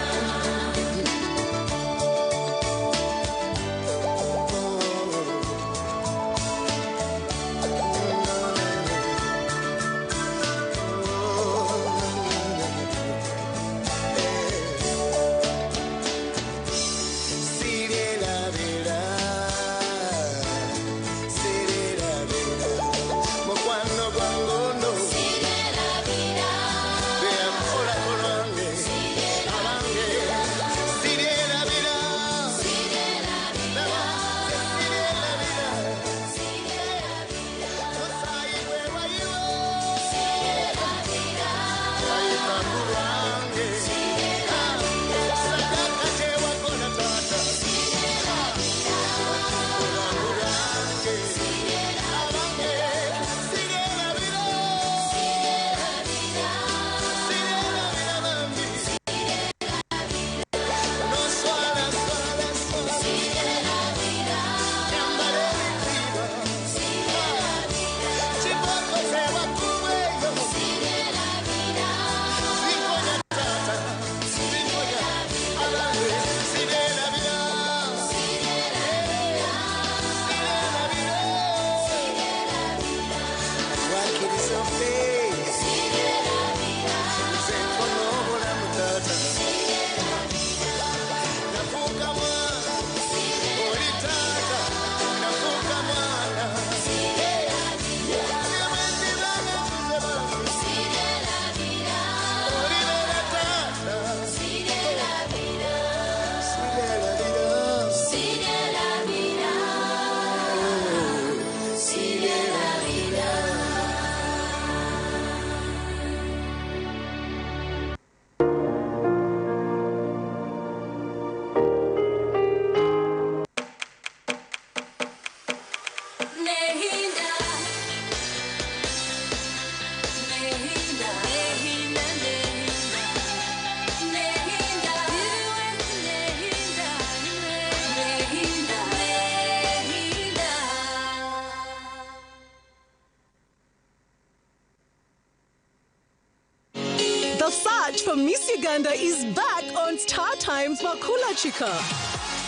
for Miss Uganda is back on Star Times Makula Chika.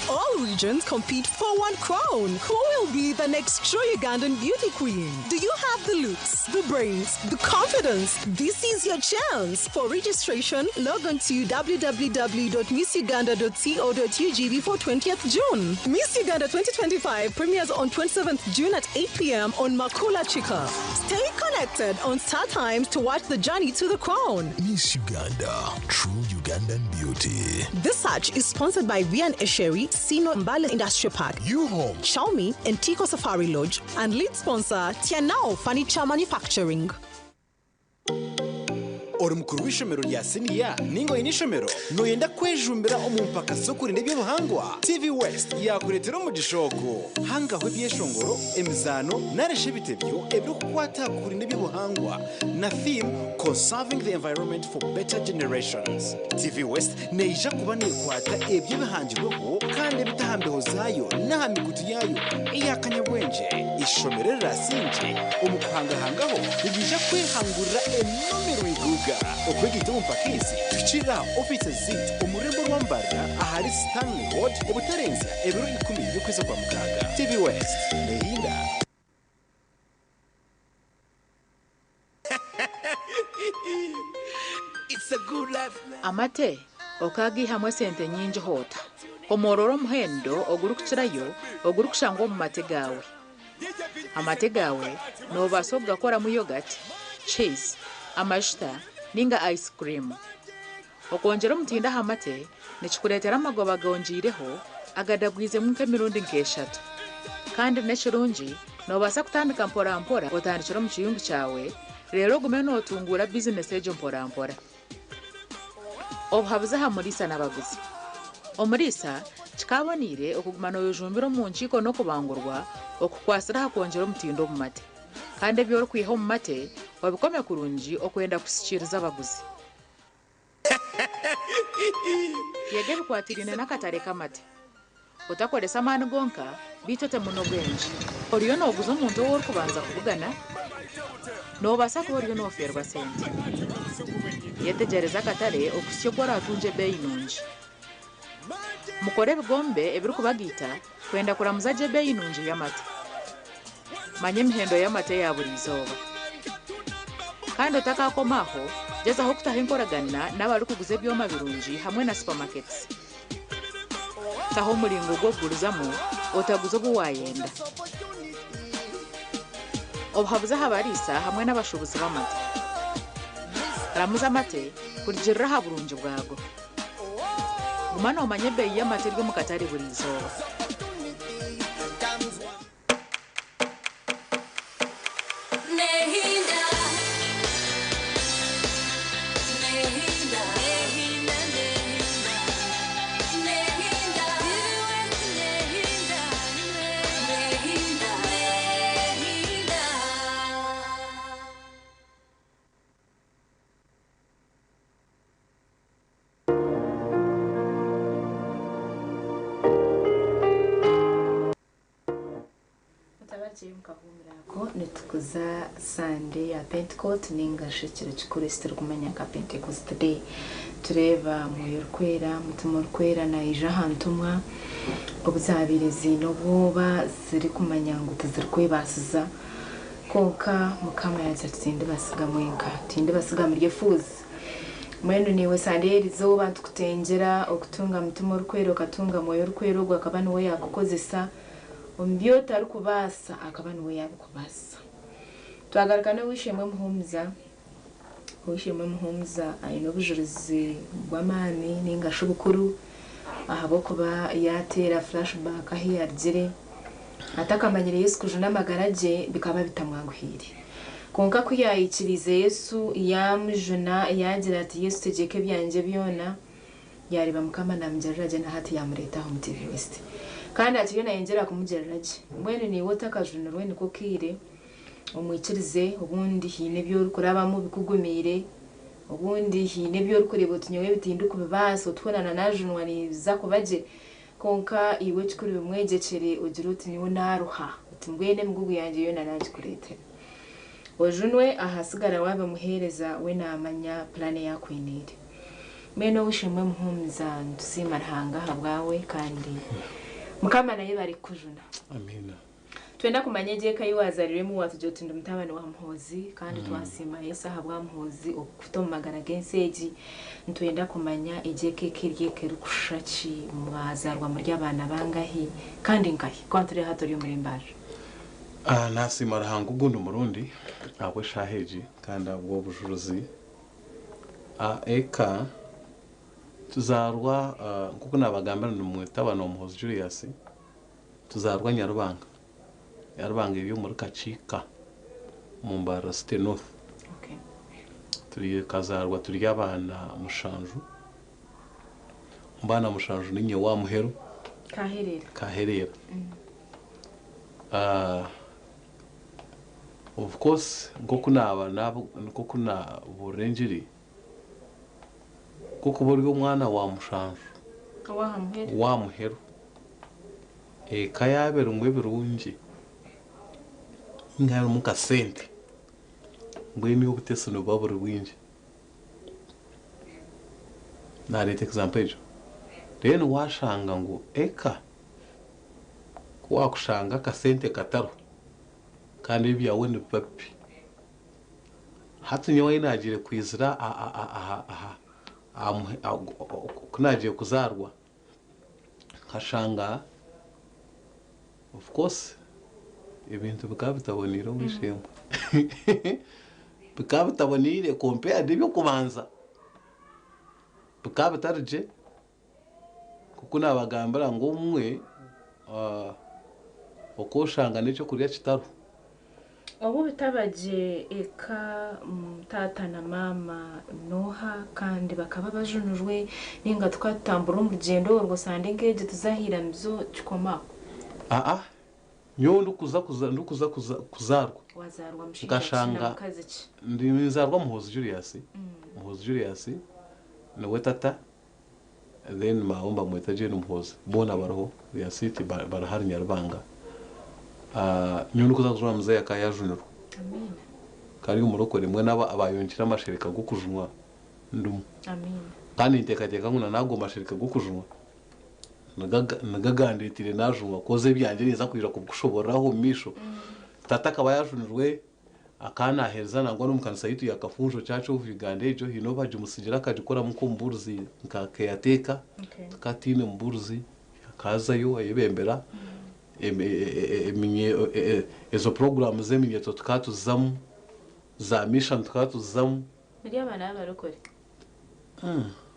All regions compete for one crown. Who will be the next true Ugandan beauty queen? Do you have the looks, the brains, the confidence? This is your chance. For registration, log on to www.missuganda.co.ug before 20th June. Miss Uganda 2025 premieres on 27th June at 8 p.m. on Makula Chika. Stay connected on Star Times to watch the journey to the crown.
Miss Uganda, true Ugandan beauty.
This search is sponsored by Vian Esheri, Sino Mbale Industrial Park,
U-Home,
Xiaomi, and Tico Safari Lodge, and lead sponsor Tianao Furniture Manufacturing.
Ori mukuru w'ishomero rya siniya ninga oine ishomero noyenda kwejumbira omu mpaka z'okurinda eby'obuhangwa? TV West yakureetera omugisha ogu. Hangaho ebyeshongoro, emizaano narishi ebitebyo ebirikukwata aha kurinda eby'obuhangwa na theme Conserving the Environment for Better Generations. TV West neija kuba neekwata ebyo ebihangirweho kandi ebita aha mbeho zaayo n'aha mikutu yaayo eya kanyabwengye. Ishomero erirasingye omu kuhangahangaho niriija kwehangurira enomero iguga. Okwegaita omu mpaka ezi tuhikirira aha ofiisi zaitu omu rurembo rwa Mbarara ahari Stanley Road obutarenzya ebiro 10 by'okwezi kwa mukaaga. TV West neehinda.
Amate okaagiihamu esente nyingi hoota. Homoorora omuhendo ogurikukirayo ogurikushangwa omu mate gaawe. Amate gaawe noobaasa okugakoramu yogati, cheese, amajuta ninga ice cream. Okwongyera omutindo aha mate nikikureetera amagoba gongyireho agadagwizemu nk'emirundi nk'eshatu. Kandi n'ekirungi noobaasa kutandika mporampora otandikire omu kiyungu kyawe reero ogume nootunguura bizinesi egyo mporampora. Obuhabuzi aha muriisa n'abaguzi. Omuriisa kikaaboneire okuguma nooyejumbira omu nkiiko n'okubangurwa okukwatsire aha kwongyera omutindo omu mate. Kandi ebi orikwiha omu mate obikome kurungi okwenda kusikiiriza abaguzi. Yega ebikwatiraine n'akatare k'amate. Otakoresa amaani gonka beitu otemu n'obwengye. Oriyo nooguza omuntu ou orikubanza kubugana? Noobaasa kuba oriyo noofeerwa sente. Yetegyereze akatare okuhitsya oku oraatungye ebeeyi nungi. Mukore ebigombe ebirikubagaita kwenda kuramuza gye ebeeyi nungi y'amate. Manya emihendo y'amate eya buri izooba. Kandi otakaakoma aho, gyezaho kutaho enkoragana n'abarikuguza ebyoma birungi hamwe na supamaketi. Taho omuringo gw'okugurizamu otaguza obu waayenda. Obuhabuzi aha bariisa hamwe n'abashuubuzi b'amate. Ramuza amate kurugiirira aha burungi bwago. Guma noomanya ebeeyi y'amate eri omu katare buri izooba.
Mutabagiye mukahuumura ako nitukuza Sunday ya Pentecost ninga shi ekiro kikuru eki turikumanya nka Pentecost Day. Tureeba Mwoyo Orikwera, Mutima Orikwera naija aha ntumwa obu zaabaire ziine obwoba zirikumanya ngu tizirikwebaasiza kwonka Mukama yaagira ati tindibasiga mwenka, tindibasiga muri efuuzi. Mbwenu naiwe Sunday y'erizooba nitukutengyera okutunga Mutima Orikwera okatunga Mwoyo Orikwera ogwo akaba niwe yaakukozesa Omu bi otarikubaasa akaba niwe yaabikubaasisa. Twagaruka n'ow'eishe-emwe Muhumuza. Ow'eishe-emwe Muhumuza aine obujurizi bw'amaani nainga shi bukuru ahabw'okuba yaateera flashback ahu yaarugire atakamanyire Yesu kujuna amagara gye bikaba bitamwanguhiire. Kwonka ku yaikiriize Yesu yaamujuna yaagira ati Yesu tegyeka ebyangye byona, Yaareeba Mukama naamugirira gye na hati yaamureeta aha omu TV West. Kandi akiriyo nayongyera kumugirira gye. Mbwenu naiwe otakajunirwe niko kaire omwikirize obundi haine ebi orikurabamu bikugumiire, obundi haine ebi orikureeba oti nyowe ebi tindikubibaasa oti hoona na naajunwa nibiza kuba gye. Kwonka iwe ekikuru bimwegyekyere ogire oti nyowe naaruha oti mbwenu emigugu yangye yoona naagikureetera. Ojunwe ahasigara waabimuheereza we naamanya puraani ei akwiniire. Mbwenu ow'eishe-emwe Muhumuza nitusiima Ruhanga ahabwawe kandi Mukama naye barikukujuna.
Amiina.
Twenda kumanya egyo eka ei waazarirwemu waatugira oti ndi mutabani wa Muhoozi kandi twasiima Yesu ahabwa Muhoozi okukuta omu magara g'ensi egi. Nitwenda kumanya egyo eka eka eri eka erikushusha ki, mwazaarwa muri abaana bangahi kandi nkahi? Ku turi hati ori omuri Mbarara.
Nasiima Ruhanga ogundi murundi ahabw'eshaaha egi kandi ahabw'obujurizi. Eka tuzaarwa nk'oku naabagambira ndi mutabani wa Muhoozi Julius, tuzaarwa Nyarubanga. Nyarubanga eri omuri Kakiika omu Mbarara City North. Tukazaarwa turi abaana mushanju, omu baana mushanju niinye ow'aha muheru.
Kaherera.
Kaherera. Of course nk'oku naaba nk'oku naabuurira engiri, nk'okuba ori omwana wa mushanju
Ow'aha muheru.
ow'aha muheru, eka yaaba erimu ebirungi ninga harimu nka sente, mbwenu obuteesi nibuba buri bwingi. Naareeta example egyo. Then waashanga ngu eka ku waakushanga akasente katariho kandi ebyawe nibiba bibi. Hati nyowe ahi naagiire kwizira aha ku naagiire kuzaarwa nkashanga of course ebintu bikaba bitaboneire ow'eishe-emwe. Bikaba bitaboneire compared n'eby'okubanza. Bikaba bitari gye nk'oku naabagambira ngu obumwe okooshanga n'ekyokurya kitariho.
Obu bitaba gye eka taata na maama n'oha kandi bakaba bajunirwe ninga tukatutambura omu rugyendo orwo sande nk'egi tuza aha iramizo kikoma aho.
Aa nyowe ndikuza ndikuza kuzaarwa
Wazaarwa mushaija ki na
nkashanga
mukazi ki?
ndi nzaarwa Muhoozi Julius. Muhoozi Julius niwe tata then maawe bamweta Jane Muhoozi boona bariho they city bari hari Nyarubanga. Nyowe ndikuza kujunwa muzeeyi akaba yaajunirwe.
Amiina.
Kari omurokore mbwenu abayongire amashereka g'okujunwa ndimu.
Amiina.
Kandi ninteekateeka ngu na n'ago mashereka g'okujunwa nigo agandeetire naajunwa koza ebyangye ninza kwija kubikushoboorora omu maisho. Tata akaba yaajunirwe akaba naaheereza nangwa n'omu kanisa yaitu ya Kafunjo Church of Uganda egyo haine obu bagimutsigira akagikoramu nk'omubuurizi nka caretaker tukaba twine omubuurizi akazayo ayebembera ezo puroguraamu z'eminyeeto tukaba tuzizamu, za mission tukaba tuzizamu.
Muri abaana b'abarokore.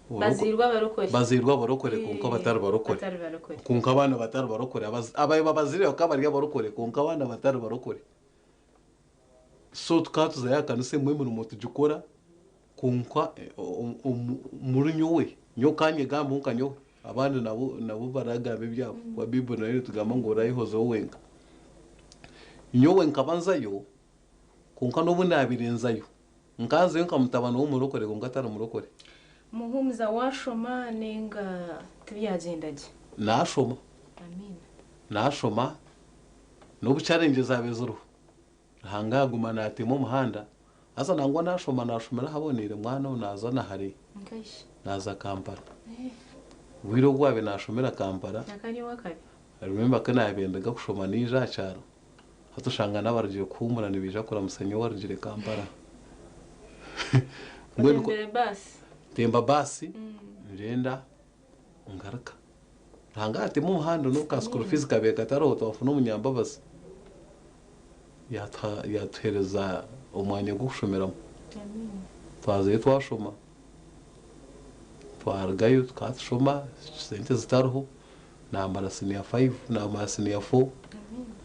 Bazairwe abarokore.
Bazairwe abarokore kwonka batari barokore.
Batari barokore.
Kwonka abaana batari barokore. Abaye babazire bakaba bari abarokore kwonka abaana batari barokore. So tukaba tuzayo aha kanisa emwe emirimo tugikora kwonka muri nyowe, nyowe kanyegamba nka nyowe abandi nabo nabo baragamba ebyabo kuba Bible nayo netugamba ngu orayehozaho wenka. Nyowe nkaba nzayo kwonka n'obu naabaire nzayo, nkanzayo nka mutabani w'omurokore kwonka atari murokore.
Muhumuza washoma ninga tibyagyenda gye?
Naashoma.
Amiina.
Naashoma n'obu challenge zaabaire ziriho, Ruhanga yaaguma naateema omuhanda, haza nangwa naashoma naashomera ahaboneire mwana naaza na hare,
Nkaishi.
naaza Kampala. Obwire obu bwabaire naashomera Kampala,
Akanya owakabi.
Remember ku naabaire ndiga kushoma naija aha kyaro, hati oshanga n'abarugire kuhuumura nibaija kuramutsya nyowe owarugire Kampala. Mbwenu
Otembere baasi.
Ntemba baasi, ngyenda ngaruka. Ruhanga yaatema omuhanda n'obu ka school fees kabaire katariho twafuna omunyambabazi yatuheereza omwanya gw'okushomeramu.
Amiina.
Twazayo twashoma, twarugayo tukaba tushoma sente zitariho, naamara senior five, naamara senior four,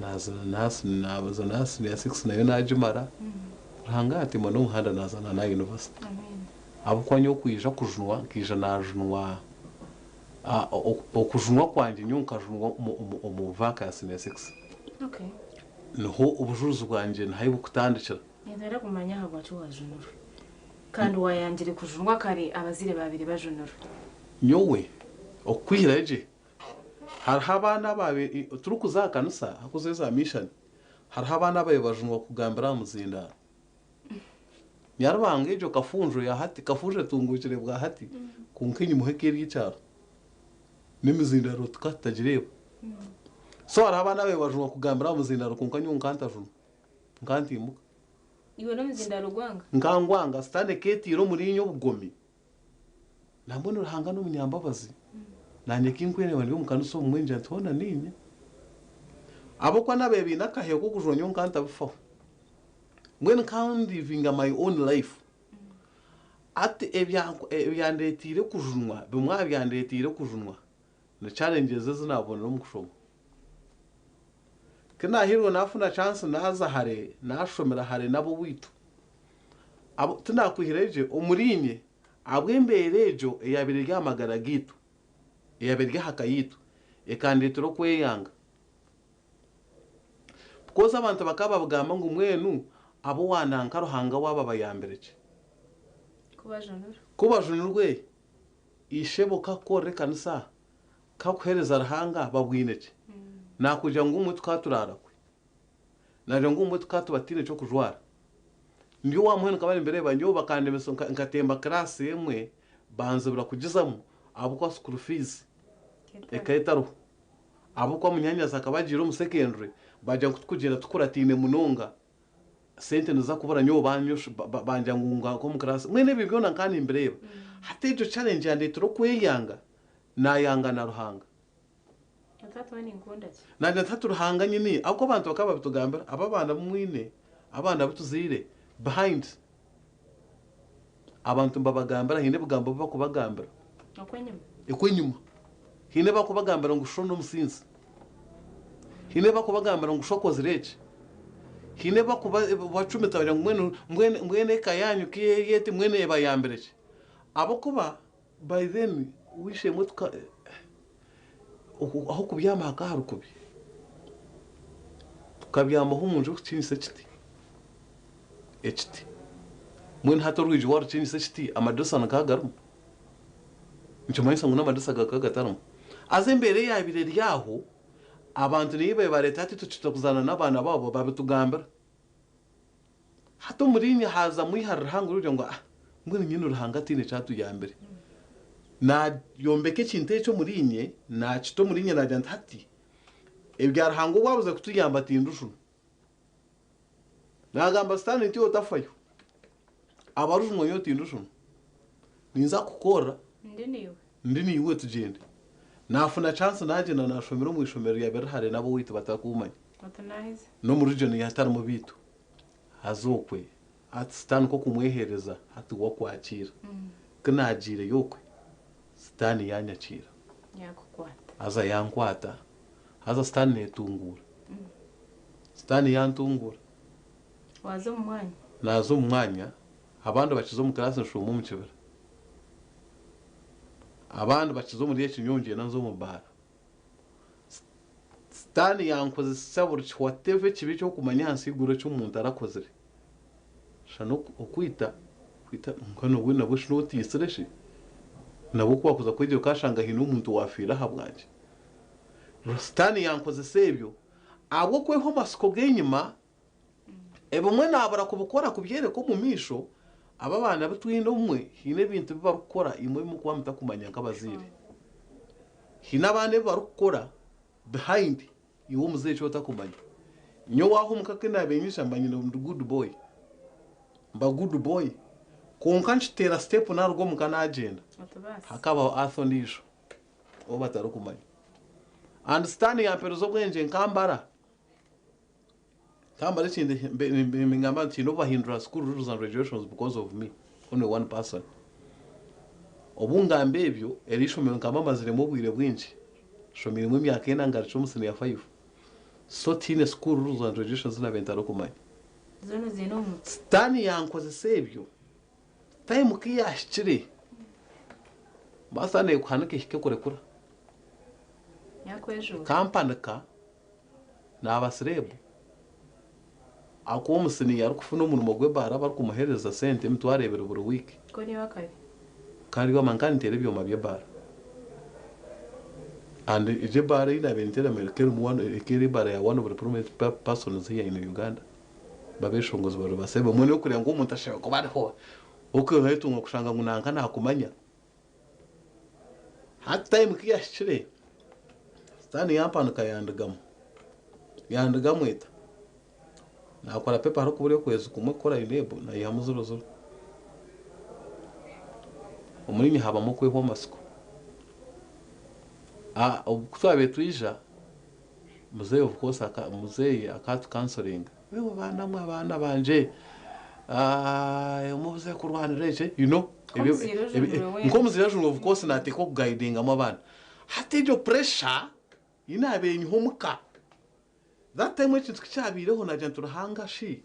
Amiina.
naaza na senior six nayo naagimara. Ruhanga yaatema n'omuhanda naaza na university.
Amiina.
Ahabw'okuba nyowe kwija kujunwa, nkaija naajunwa, okujunwa kwangye nyowe nkajunwa omu vac ya senior six. Niho obujurizi bwangye niho ahi burikutandikira.
Nintwenda kumanya ahabwaki wajunirwe kandi wayangire kujunwa kare abazaire babaire bajunirwe.
Nyowe okukwihirayo gye, hariho abaana ababaire turikuza aha kanisa hakuzayo za mission, hariho abaana ababaire bajunwa kugambira aha muzindaaro. Nyarubanga egyo Kafunjo ya hati, Kafunjo etunguukire bwa hati, kwonka enyimaho eka eri ekyaro. N'emizindaaro tukaba tutagireeba. So hariho abaana abaabaire bajunwa kugambira aha muzindaaro kwonka nyowe nkantajunwa. Nkantiimuka.
Iwe n'omuzindaaro gwanga?
Nkangwanga. Sitaane ekeetiira omuriinye obugomi. Nambwenu Ruhanga n'omunyambabazi. Naanye kinkwereeba ndi omu kanisa obumwe ngira nti hoona niinye. Ahabw'okuba n'abaire baine akaheyo k'okujunwa nyowe nkantabifaho. Mbwenu nka ndivinga my own life. Hati ebyandeeteire kujunwa, bimwe aha byandeeteire kujunwa ni challenges ezi naabonire omu kushoma. Ku naahairwe naafuna chance naaza hare, naashomera hare n'ab'owaitu, abo tinaakwihirayo gye omuriinye ahabw'embeera egyo eyaabaire eri aha magara gaitu, eyaabaire eri aha ka yaitu, ekandeetera okweyanga. Because abantu bakaba babugamba ngu mbwenu abo nanka Ruhanga waabo abayambire ki?
Kubajunura.
Ku bajunirwe, ishebo kakukorera ekanisa, kakuheereza Ruhanga babwine ki? Nakugira ngu obumwe tukaba turaara kwe. Nagira ngu obumwe tukaba tuba tutaine ky'okujwara. Ndi owa muhendo nkaba nimbireeba nyowe bakandemesa nkatemba class emwe banzibira kugizamu ahabw'okuba school fees ekaba etariho. Ahabw'okuba munyaanyazi akaba agiire omu secondary, baagira ngu kutukugyenda tukurataine munonga, sente niziza kubura nyowe bangira ngu ngaruke omu class. Mbwenu ebyo byona nkaba nimbireeba. Hati egyo challenge yandeetera okweyanga, naayanga na Ruhanga. Nagira nti hati Ruhanga nyine, ahabw'okuba abantu bakaba babitugambira, aba abaana abu mwine, abaana abu tuzaire, behind, abantu nibabagambira, haine ebigambo ebi barikubagambira. Okw'enyima. Haine ebi barikubagambira ngu sho n'omusinzi. Haine ebi barikubagambira ngu sho akozire eki. Haine ebi barikubacumita bagira ngu mbwenu mbwenu mbwenu eka yaanyu ku eri eti mbwenu ebayambire ki? Ahabw'okuba by then ow'eishe-emwe tuka ah'okubyama hakaba hari kubi. Tukabyamaho omu nju erikukiinisa ekiti. Ekiti. Mbwenu hati orwigi waarukiinisa ekiti amadirisa nikaba garimu? Nikimanyisa ngu n'amadirisa gakaba gatarimu. Haza embeera eyaabaire eri aho, abantu niyo baabaire bareeta hati itwe tutakuzaana n'abaana baabo babitugambira. Hati omuriinye haazamu eihari rihango ry'okugira ngu ah, mbwenu nyine Ruhanga ataine eki atuyambire. Naayombeka ekintu ekyo omuriinye, naakita omuriinye naagira nti hati ebya Ruhanga obu abuze kutuyamba tindijunwa. Naagamba Sitaane nti otafayo, abarujunwa nyowe tindijunwa. Ninza kukukorera.
Ndi naiwe.
Ndi naiwe tugyende. Naafuna chance naagyenda naashomera omu ishomero ryaabaire riri hare n'ab'owaitu batarikumanya.
Oti naaheza.
N'omu region hatarimu beitu. Haza okwe hati sitaani nk'okumweheereza hati we akwakiira. Ku naagiireyo okwe, sitaani yaanyakiira.
Yaakukwata.
Haza yankwata. Haza sitaani neetunguura. Sitaani yantunguura.
Waaza omu mwanya.
Naaza omu mwanya, abandi bakiza omu class nshuuma omu kibira. Abandi bakiza omuri eki nyowe ngyenda nza omu baara. Sitaani yankozesa buri ki whatever ekibi eki orikumanya ahansi y'eiguru eki omuntu arakozire. Shana okwita, kwita kwonka nabwo nabwo shi notiisire shi? Nabwo ku waakuza kwegyera okashanga haine omuntu owaafiire ahabwangye. Sitaani yankozesa ebyo ahabw'okwehwa amatsiko g'enyima. Ebimwe naabura kubikora kubyereka omu maisho, abo abaana abu twine obumwe haine ebintu ebi barikukora imwe ebi murikuba mutakumanya nk'abazaire. Haine abaana ebi barikukora behind iwe omuzaire eki otakumanya. Nyowe aho omuka ku naabaire nyija mba nyine ndi good boy, mba good boy kwonka nkiteera step naaruga omuka naagyenda hakabaho Arthur ondiijo ou batarikumanya. And sitaane yampereza obwengye nkambara. Kambara ekindi ningamba nti haine obu bahindura school rules and regulations because of me only one person. Obu ngamba ebyo eri ishomero nkaba maziremu obwire bwingi nshomiremu emyaka ena ngarukire omu senior 5 so tihaine school rules and regulations ezi nabaire ntarikumanya.
Zoona oziine omu mutwe.
Sitaani yankozesa ebyo time ku yahikire mbaasa sitaani ekuhanika ehike ekurekura.
Yakwejuura.
Ekampanika. Naaba sireebu ahakuba omusiniya arikufuna omurimo gw'ebaara barikumuheereza sente 20,000 buri wiiki.
Ku ori ow'akabi.
Kandi wamanya nkaba ninteera ebyoma by'ebaara and egyo ebaara ei naabaire ninteera ekaba erimu one ekaba eri ebaara ya one of the prominent persons here in Uganda. Babeshongozi barubase bamwe n'okureba ngu omuntu ashobora kuba ariho okwetunga kushanga ngu nanka nakumanya. Hati time kiyahikire sitaani yampanika yandigamu. Yandigamu eta. Nakora pepa harikubura okwezi kumwe kukora UNEB nayihamu 00. Omuri habamu okwehwa amasiko. Obu kutwabaire twija muzeeyi of course muzeeyi akatukansoringa. Wewe baana mwe abaana bangye mubuze kurwanira eki you know nk'omuzaire ajunire of course nateekwa okugayidingamu abaana. Hati egyo pressure ei naabaire nyiha omuka that time ekintu kukyabaireho naagira nti Ruhanga shi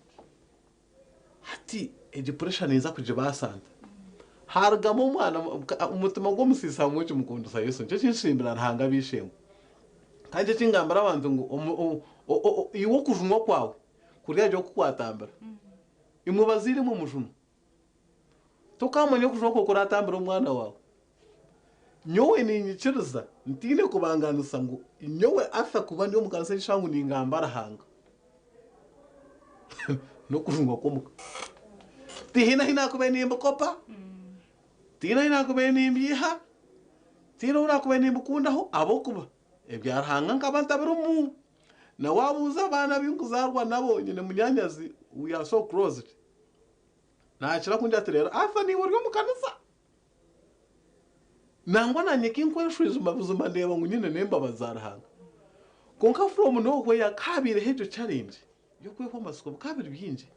hati egi pressure ninza kugibaasa nta? Harugamu omwana omutima gw'omusiisi hamwe ekimukundisa Yesu nikyo kinsiimira Ruhanga ab'eishe-emwe. Kandi nikyo kingambira abantu ngu iwe okujunwa kwawe kuri ahari okukwatambira. Imwe bazaire imwe mujunwa. Tokamanya okujunwa kwawe kuratambira omwana waawe. Nyowe niinyikiriza ntiine kubanganisa ngu nyowe Arthur kuba ndi omu kanisa egi ngu ningamba Ruhanga. N'okujunwa kw'omuka. Tihaine ahu naakubaire nimbikopa, tihaine ahu naakubaire nimbyiha, tihaine obu naakubaire nimbikundaho ahabw'okuba ebya Ruhanga nkaba ntabirimu. Na waabuuza abaana abu nkuzaarwa nabo nyine munyaanyazi we are so closed. Naakira kungira ati reero Arthur niiwe ori omu kanisa. Nangwa naanye kinkweshwijuma buzima ndeeba ngu nyine n'embabazi za Ruhanga. Kwonka from nowhere kaabaireho egyo challenge y'okwehwa amatsiko bikaba biri bingi.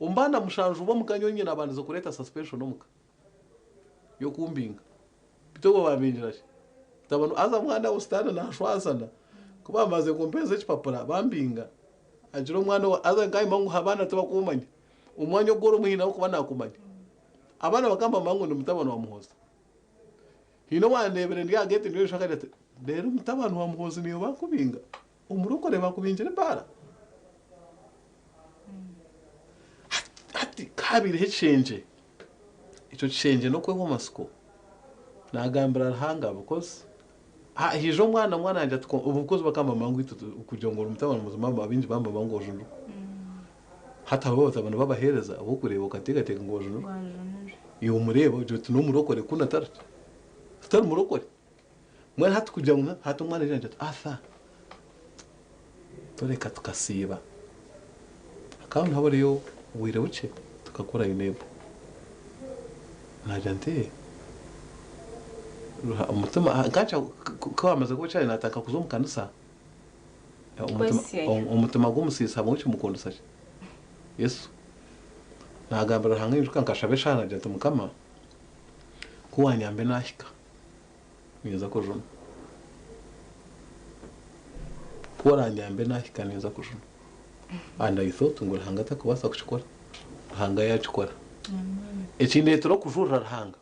Omu baana mushanju b'omuka nyowe nyine nabandize kureeta suspension omuka y'okumbinga. Beitu obwo bambingira ki? Mutabani haza mwana we sitaane nashwazana. Ku bamaze kumpeereza ekipapura bambinga, agira omwana owa haza nkayima ngu abaana tibakumanya. Omwanya ogu orimu haine ahabw'okuba nakumanya. Abaana bakambamba ngu ndi mutabani wa Muhoozi. Haine owandeebire ndi aha geeti ndi omu akagira ati reero mutabani wa Muhoozi niiwe bakubinga? Omurokore bakubingira ebaara? Hati ku haabaireho ekishengye, ekyo kishengye n'okwehwa amatsiko, naagambira Ruhanga because haija omwana, omwana yaagira ati because bakambamba ngu itwe kugira ngu ori mutabani muzima abaingi bambamba ngu ojunirwe. Hati hariho abatabani b'abaheereza abu orikureeba okateekateeka ngu ojunirwe. Iwe omureeba ogira oti n'omurokore kunu atari ki? Atari murokore. Mbwenu hati kugira ngu hati omwana aija naagira ati Arthur toreka tukasiiba. Hakaba nihaburayo obwire bukye tukakora UNEB. Naagira nti ee omutima nkaakira ku hamaze kuba kyari naatandika kuza omu kanisa. Omutima gw'omusiisi hamwe kimukundisa ki? Yesu. Naagambira Ruhanga nyijuka nkashaba eshaaha naagira nti Mukama ku wanyambe naahika ninza kujunwa. Ku oranyambe naahika ninza kujunwa. And I thought ngu Ruhanga tarikubaasa kukikora. Ruhanga yaakikora. Ekindeetera okujurira Ruhanga,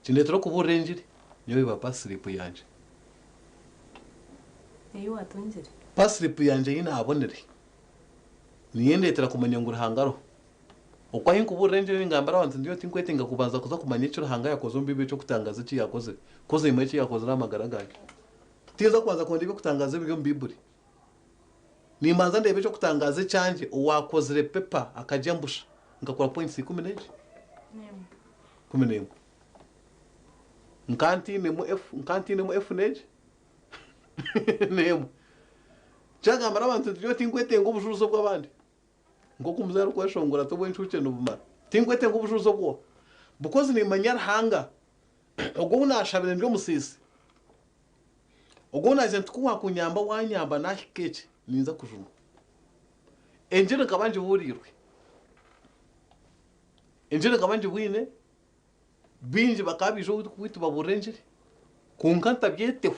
ekindeetera okubuurira engiri, nyowe eba payslip yangye.
Ei waatungire.
Payslip yangye ei naabonire niyo endeetera kumanya ngu Ruhanga ariho. Oku ahu nkubuurira engiri ningambira abantu nti nyowe tinkwetenga kubanza kuza kumanya eki Ruhanga yaakoze omu Baiburi eky'okutangaaza eki yaakozire, koz nimanya eki yaakozire aha magara gangye. Tinza kubanza kuronda eby'okutangaaza ebiri omu Baiburi. Nimbanza ndeeba eky'okutangaaza ekyangye owaakozire pepa akagyambusha nkakora points 11. 11. Nka ntiinemu F, nka ntiinemu F n'egi n'emwe. Kyagambira abantu nti nyowe tinkwetenga obujurizi obw'abandi. Nk'oku omuzaire arikweshongora ati obw'encuukye nibumara. Tinkwetenga obujurizi obwoha. Because nimmanya Ruhanga ogwo ou naashabire ndi omusiisi. Ogwo ou naagira nti ku waakunyamba waanyamba naahika eki, ninza kujunwa. Engiri nkaba ngibuuriirwe. Engiri nkaba ngibwine. Baingi bakaba baija owaitu babuurira engiri, kwonka ntabyeteho.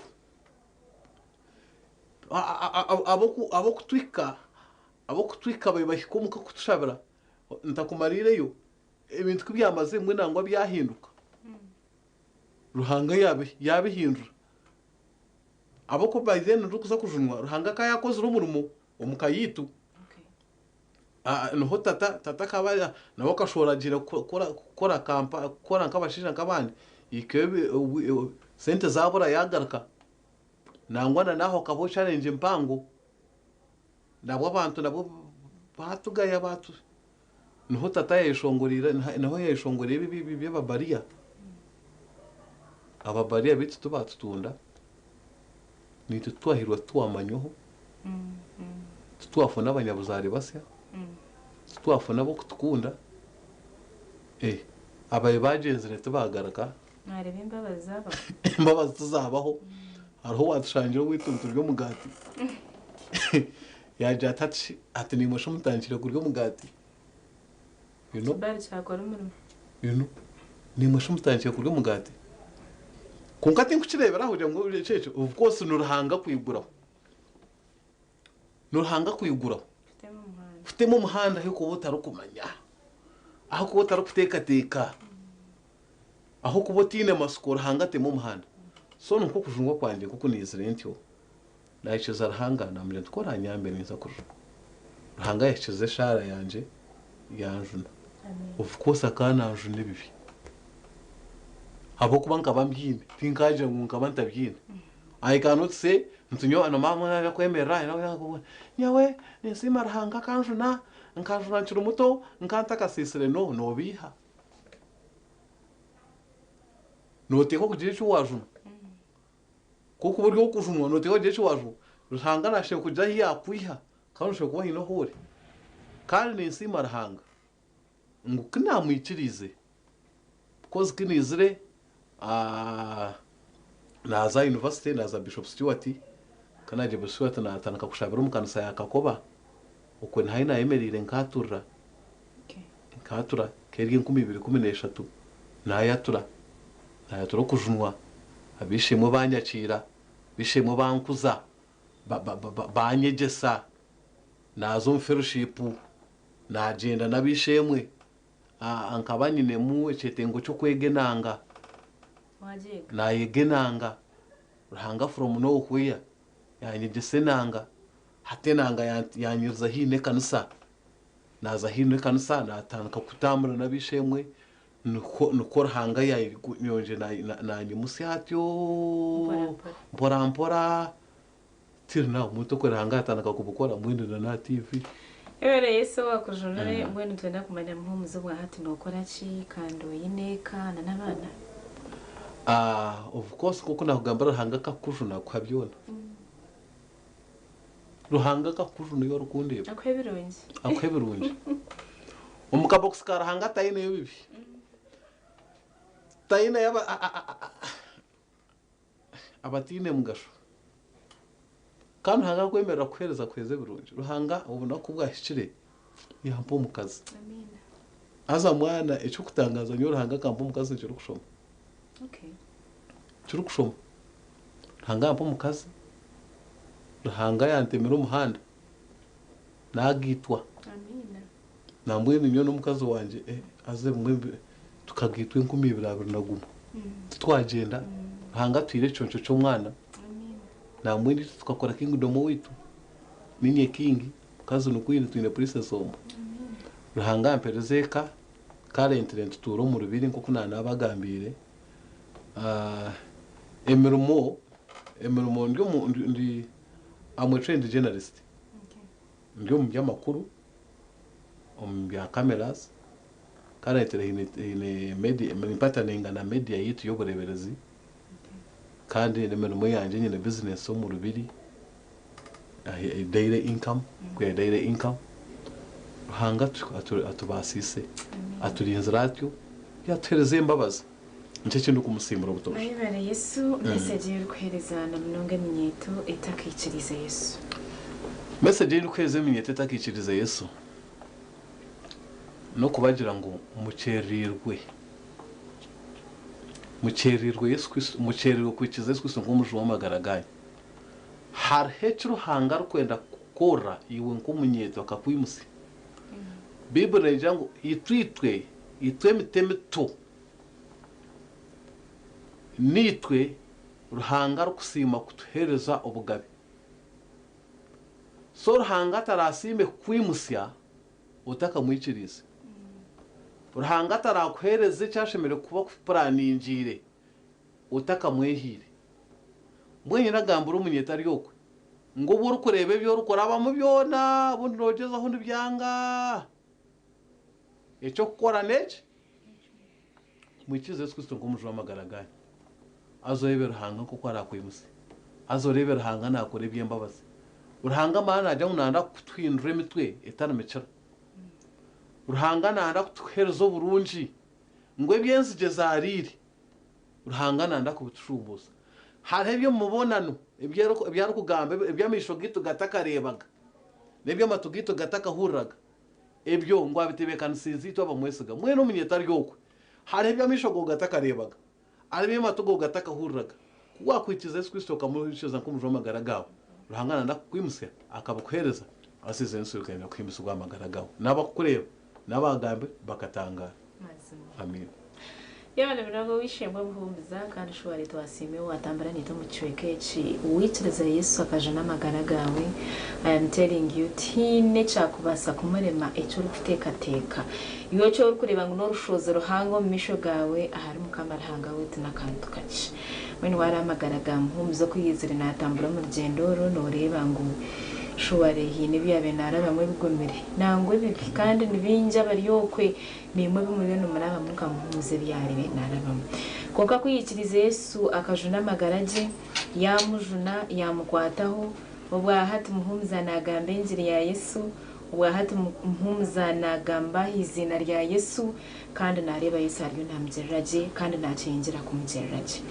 Ab'okutuhika, ab'okutuhika bahika omuka kutushabira, ntakumariireyo, ebintu ku byamazire mbwenu nangwa byahinduka. Ruhanga yaabihindura. Ahabw'okuba by then ndikuza kujunwa, Ruhanga akaba yaakozire omurimo omu ka yaitu. Niho tata tata akaba nawe akashohora agiire kukora kukora kampa kukora nk'abashaija nk'abandi hikayo sente zaabura yaagaruka. Nangwa na n'aho hakabaho challenge mpango, nabwo abantu nabwo Baatugaya baatu niho tata yayeshongoriire niho yayeshongoriire ebi ebi by'ababariya. Ababariya beitu tibaatutunda, naitwe titwahirwa titwamanywaho, titwafuna abanyabuzaare basya, titwafuna ab'okutukunda, eh ababi baagyenzire tibaagaruka.
Mwareeba embabazi zaabaho.
Embabazi tizaabaho. Hariho owaatushangira owaitu niturya omugaati, yaagira ati hati shi ati naimwe shi mutandikire kurya omugaati? You know?
Ekibari kyakora omurimo.
You know? Naimwe shi mutandikire kurya omugaati? Kwonka tinkukireebera aho kugira ngu ekyo ekyo of course ni Ruhanga kwiguraho. Ni Ruhanga kwiguraho.
Kutema omuhanda.
Kutema omuhanda ahu orikuba otarikumanya, ahu orikuba otarikuteekateeka. Ahabw'okuba otaine matsiko, Ruhanga atema omuhanda. So nikwo okujunwa kwangye nk'oku naizire ntyo, naikiriza Ruhanga, naamugira nti ku oranyambe ninza kujunwa. Ruhanga yahikiiriza eshaara yangye, yanjuna. Of course akaba nanjuna ebibi. Ahabw'okuba nkaba mbyine, tinkaagira ngu nkaba ntabyine. I cannot say nti nyowe na maama naija kwemerera nyowe ninsiima Ruhanga akanjuna, nkanjuna nkiri muto, nkaba ntakasiisire, no, noobeiha. Nooteekwa kugira eki waajunwa. Ku orikuba ori ow'okujunwa, nooteekwa kugira eki waajunwa. Ruhanga naashemererwa kugira ahu yaakwiha, kandi oshemereire kuba haine ahu ori. Kandi ninsiima Ruhanga ngu ku naamwikiriize, because ku naizire naaza yunivasite, naaza Bishop Stuart, ku naagiire Bishop Stuart naatandika kushabira omu kanisa ya Kakoba, okwe niho ahu naayemereire nkaaturira. Nkatura nk'erya 2013, naayatura, naayatura okujunwa, ab'eishe-emwe baanyakiira, ab'eishe-emwe baankuza, baanyegyesa, naaza omu fellowship, naagyenda n'ab'eishe-emwe, nkaba nyinemu ekyetengo ky'okwega enanga, naayega enanga, Ruhanga from nowhere yaanyegyesa enanga, hati enanga yaanyiriza haihi n'ekanisa. Naaza haihi n'ekanisa naatandika kutambura n'ab'eishe-emwe, nikwo nikwo Ruhanga yayongyeire naanyimutsya atyo mpora mpora till now omuntu okwe Ruhanga yaatandika kubukora mbwenu na n'aha TV.
Ebere Yesu owakujunire mbwenu nitwenda kumanya Muhumuza obwahati nokora ki kandi oyine eka na n'abaana?
Of course nk'oku naakugambira Ruhanga akakujuna akuha byona. Ruhanga akakujuna iwe orikundeeba.
Akuha ebirungi.
Akuha ebirungi. Omu kabokisi ka Ruhanga tayineyo bibi. Tayineyo aba, abataine mugasho. Kandi Ruhanga akwemerera kukuheereza akuheereza ebirungi. Ruhanga obunaku ku bwahikire yampa omukazi.
Amiina.
Haza mwana eky'okutangaaza nyowe Ruhanga akampa omukazi nkiri kushoma.
Okay.
Nkiri kushoma. Ruhanga yampa omukazi, Ruhanga yantemera omuhanda, nagaitwa. Nambwenu nyowe n'omukazi wangye haza ebimwe tukagaitwa 2021. Titwagyenda, Ruhanga atuhaire ekiconco ky'omwana, nambwenu itwe tukakora kingdom owaitu, niinye king, omukazi ni queen, twine princess omwe. Ruhanga yampereza eka, currently nitutuura omu rubiri nk'oku naanabagambiire. Emirimo, emirimo ndi omu ndi am a trained journalist, ndi omu by'amakuru, omu bya cameras, currently haine haine media nimpataninga na media yaitu y'obureeberezi kandi n'emirimo yangye nyine business omu Rubiri, daily income, daily income, Ruhanga atubaasiise, aturinzire atyo, yatuheereza embabazi. Nikyo eki ndikumusiimira obutoosha.
Mwebare Yesu. Message ei orikuheereza na munonga eminyeeto etakaikiriize Yesu.
Message ei ndikuheereza eminyeeto etakaikiriize Yesu n'okubagira ngu mukyereirwe. Mukyereirwe Yesu Kristo, mukyereirwe kwikiriza Yesu Kristo nk'omujuni w'amagara gaanyu. Hariho eki Ruhanga arikwenda kukukorera iwe nk'omunyeeto akakwimutsya. Baiburi neegira ngu itwe itwe, itwe emiti emito, Niitwe Ruhanga arikusiima kutuheereza obugabe. So Ruhanga taraasiime kukwimutsya otakamwikiriize. Ruhanga tarakuheereza eki ashemereire kuba akupuraningiire otakamwehaire. Mbwenu nagambira omunyeeto ari okwe. Ngu obu orikureeba ebi orikurabamu byona obundi noogyezaho nibyanga. Eky'okukora n'eki, mwikirize Yesu Kristo nk'omujuni w'amagara gaanyu. Haza oreebe Ruhanga nk'oku araakwimutsye. Haza oreebe Ruhanga naakora eby'embabazi. Ruhanga mara naagira ngu nayenda kutuhindura emitwe etari mikira. Ruhanga nayenda kutuheereza oburungi ngu ebi enzigye zaariire Ruhanga nayenda kubitushuumbuusa. Hariho eby'omu mubonano ebi arikugamba ebi amaisho gaitu gatakareebaga n'ebi amatu gaitu gatakahuriraga. Ebyo ngu abitebeekanisiize itwe abamwesiga. Mbwenu omunyeeto ari okwe, hariho ebi amaisho gaawe gatakareebaga, hariho ebi amatu gaawe gatakahuriraga. Ku waakwikiriza Yesu Kristo okamuhurikiza nk'Omujuni w'amagara gaawe, Ruhanga naayenda kukwimutsya akabukuheereza, haza ezo ensi rikenda kuhimbisibwa aha magara gaawe. N'abakukureeba n'abaagambire bakatangaara. Amiina.
Yebare munonga ow'eishe-emwe Buhumbiza kandi shi wareeta wasiima owatambura naitwe omu kicweka eki. Waikiriza Yesu akajuna amagara gaawe, I am telling you tihaine ekyakubaasa kumurema eki orikuteekateeka. Iwe eki orikureeba ngu n'orushozi ruhango omu maisho gaawe ahari Mukama Ruhanga waitu n'akantu kakye. Mbwenu wareeba amagara ga Muhumbiza oku yaizire naatambura omu rugyendo oru nooreeba ngu shuware haine ebi yaabaire naarabamu ebigumire nangwa ebibi kandi ni baingi abari okwe Naimwe ebi muriyo nimurabamu nka Muhumuza ebi yaarebe naarabamu. Kwonka ku yaikiriize Yesu akajuna amagara gye, yaamujuna, yaamukwataho, obwa hati Muhumuza naagamba engiri ya Yesu, obwa hati Muhumuza naagamba aha iziina rya Yesu, kandi naareeba Yesu ariyo naamugirira gye kandi naakyeyongyera kumugirira gye.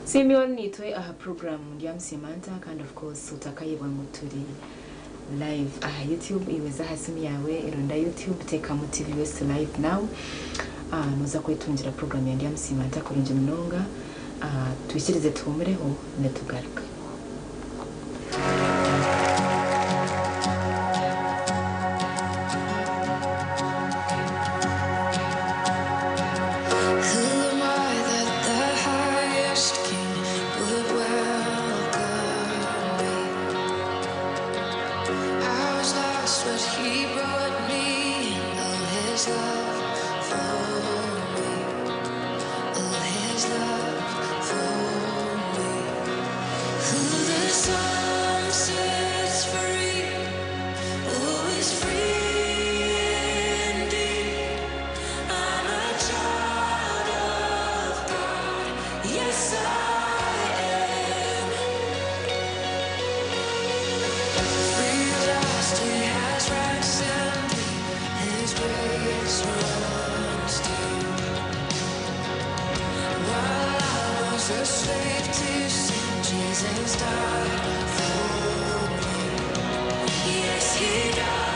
Simeon naitwe aha puroguraamu Ndyamusiima Nta kandi of course otakayebwa ngu turi Live aha YouTube iwe za aha simu yaawe ronda YouTube teekamu TV West Live Now nooza kwetungira puroguraamu ya Ndyamusiima Nta kurungi munonga. Twikirize tuhuumureho nitugaruka.
Who am I that the highest king would welcome me? I was lost, but he brought me in. Oh, his love for me. Oh, his love for me. Who the sun sets free, oh, is free indeed. I'm a child of God. Yes, I am. Free at last, He has ransomed me. His grace runs deep. While I was a slave to sin, Jesus died for me. Yes, He died.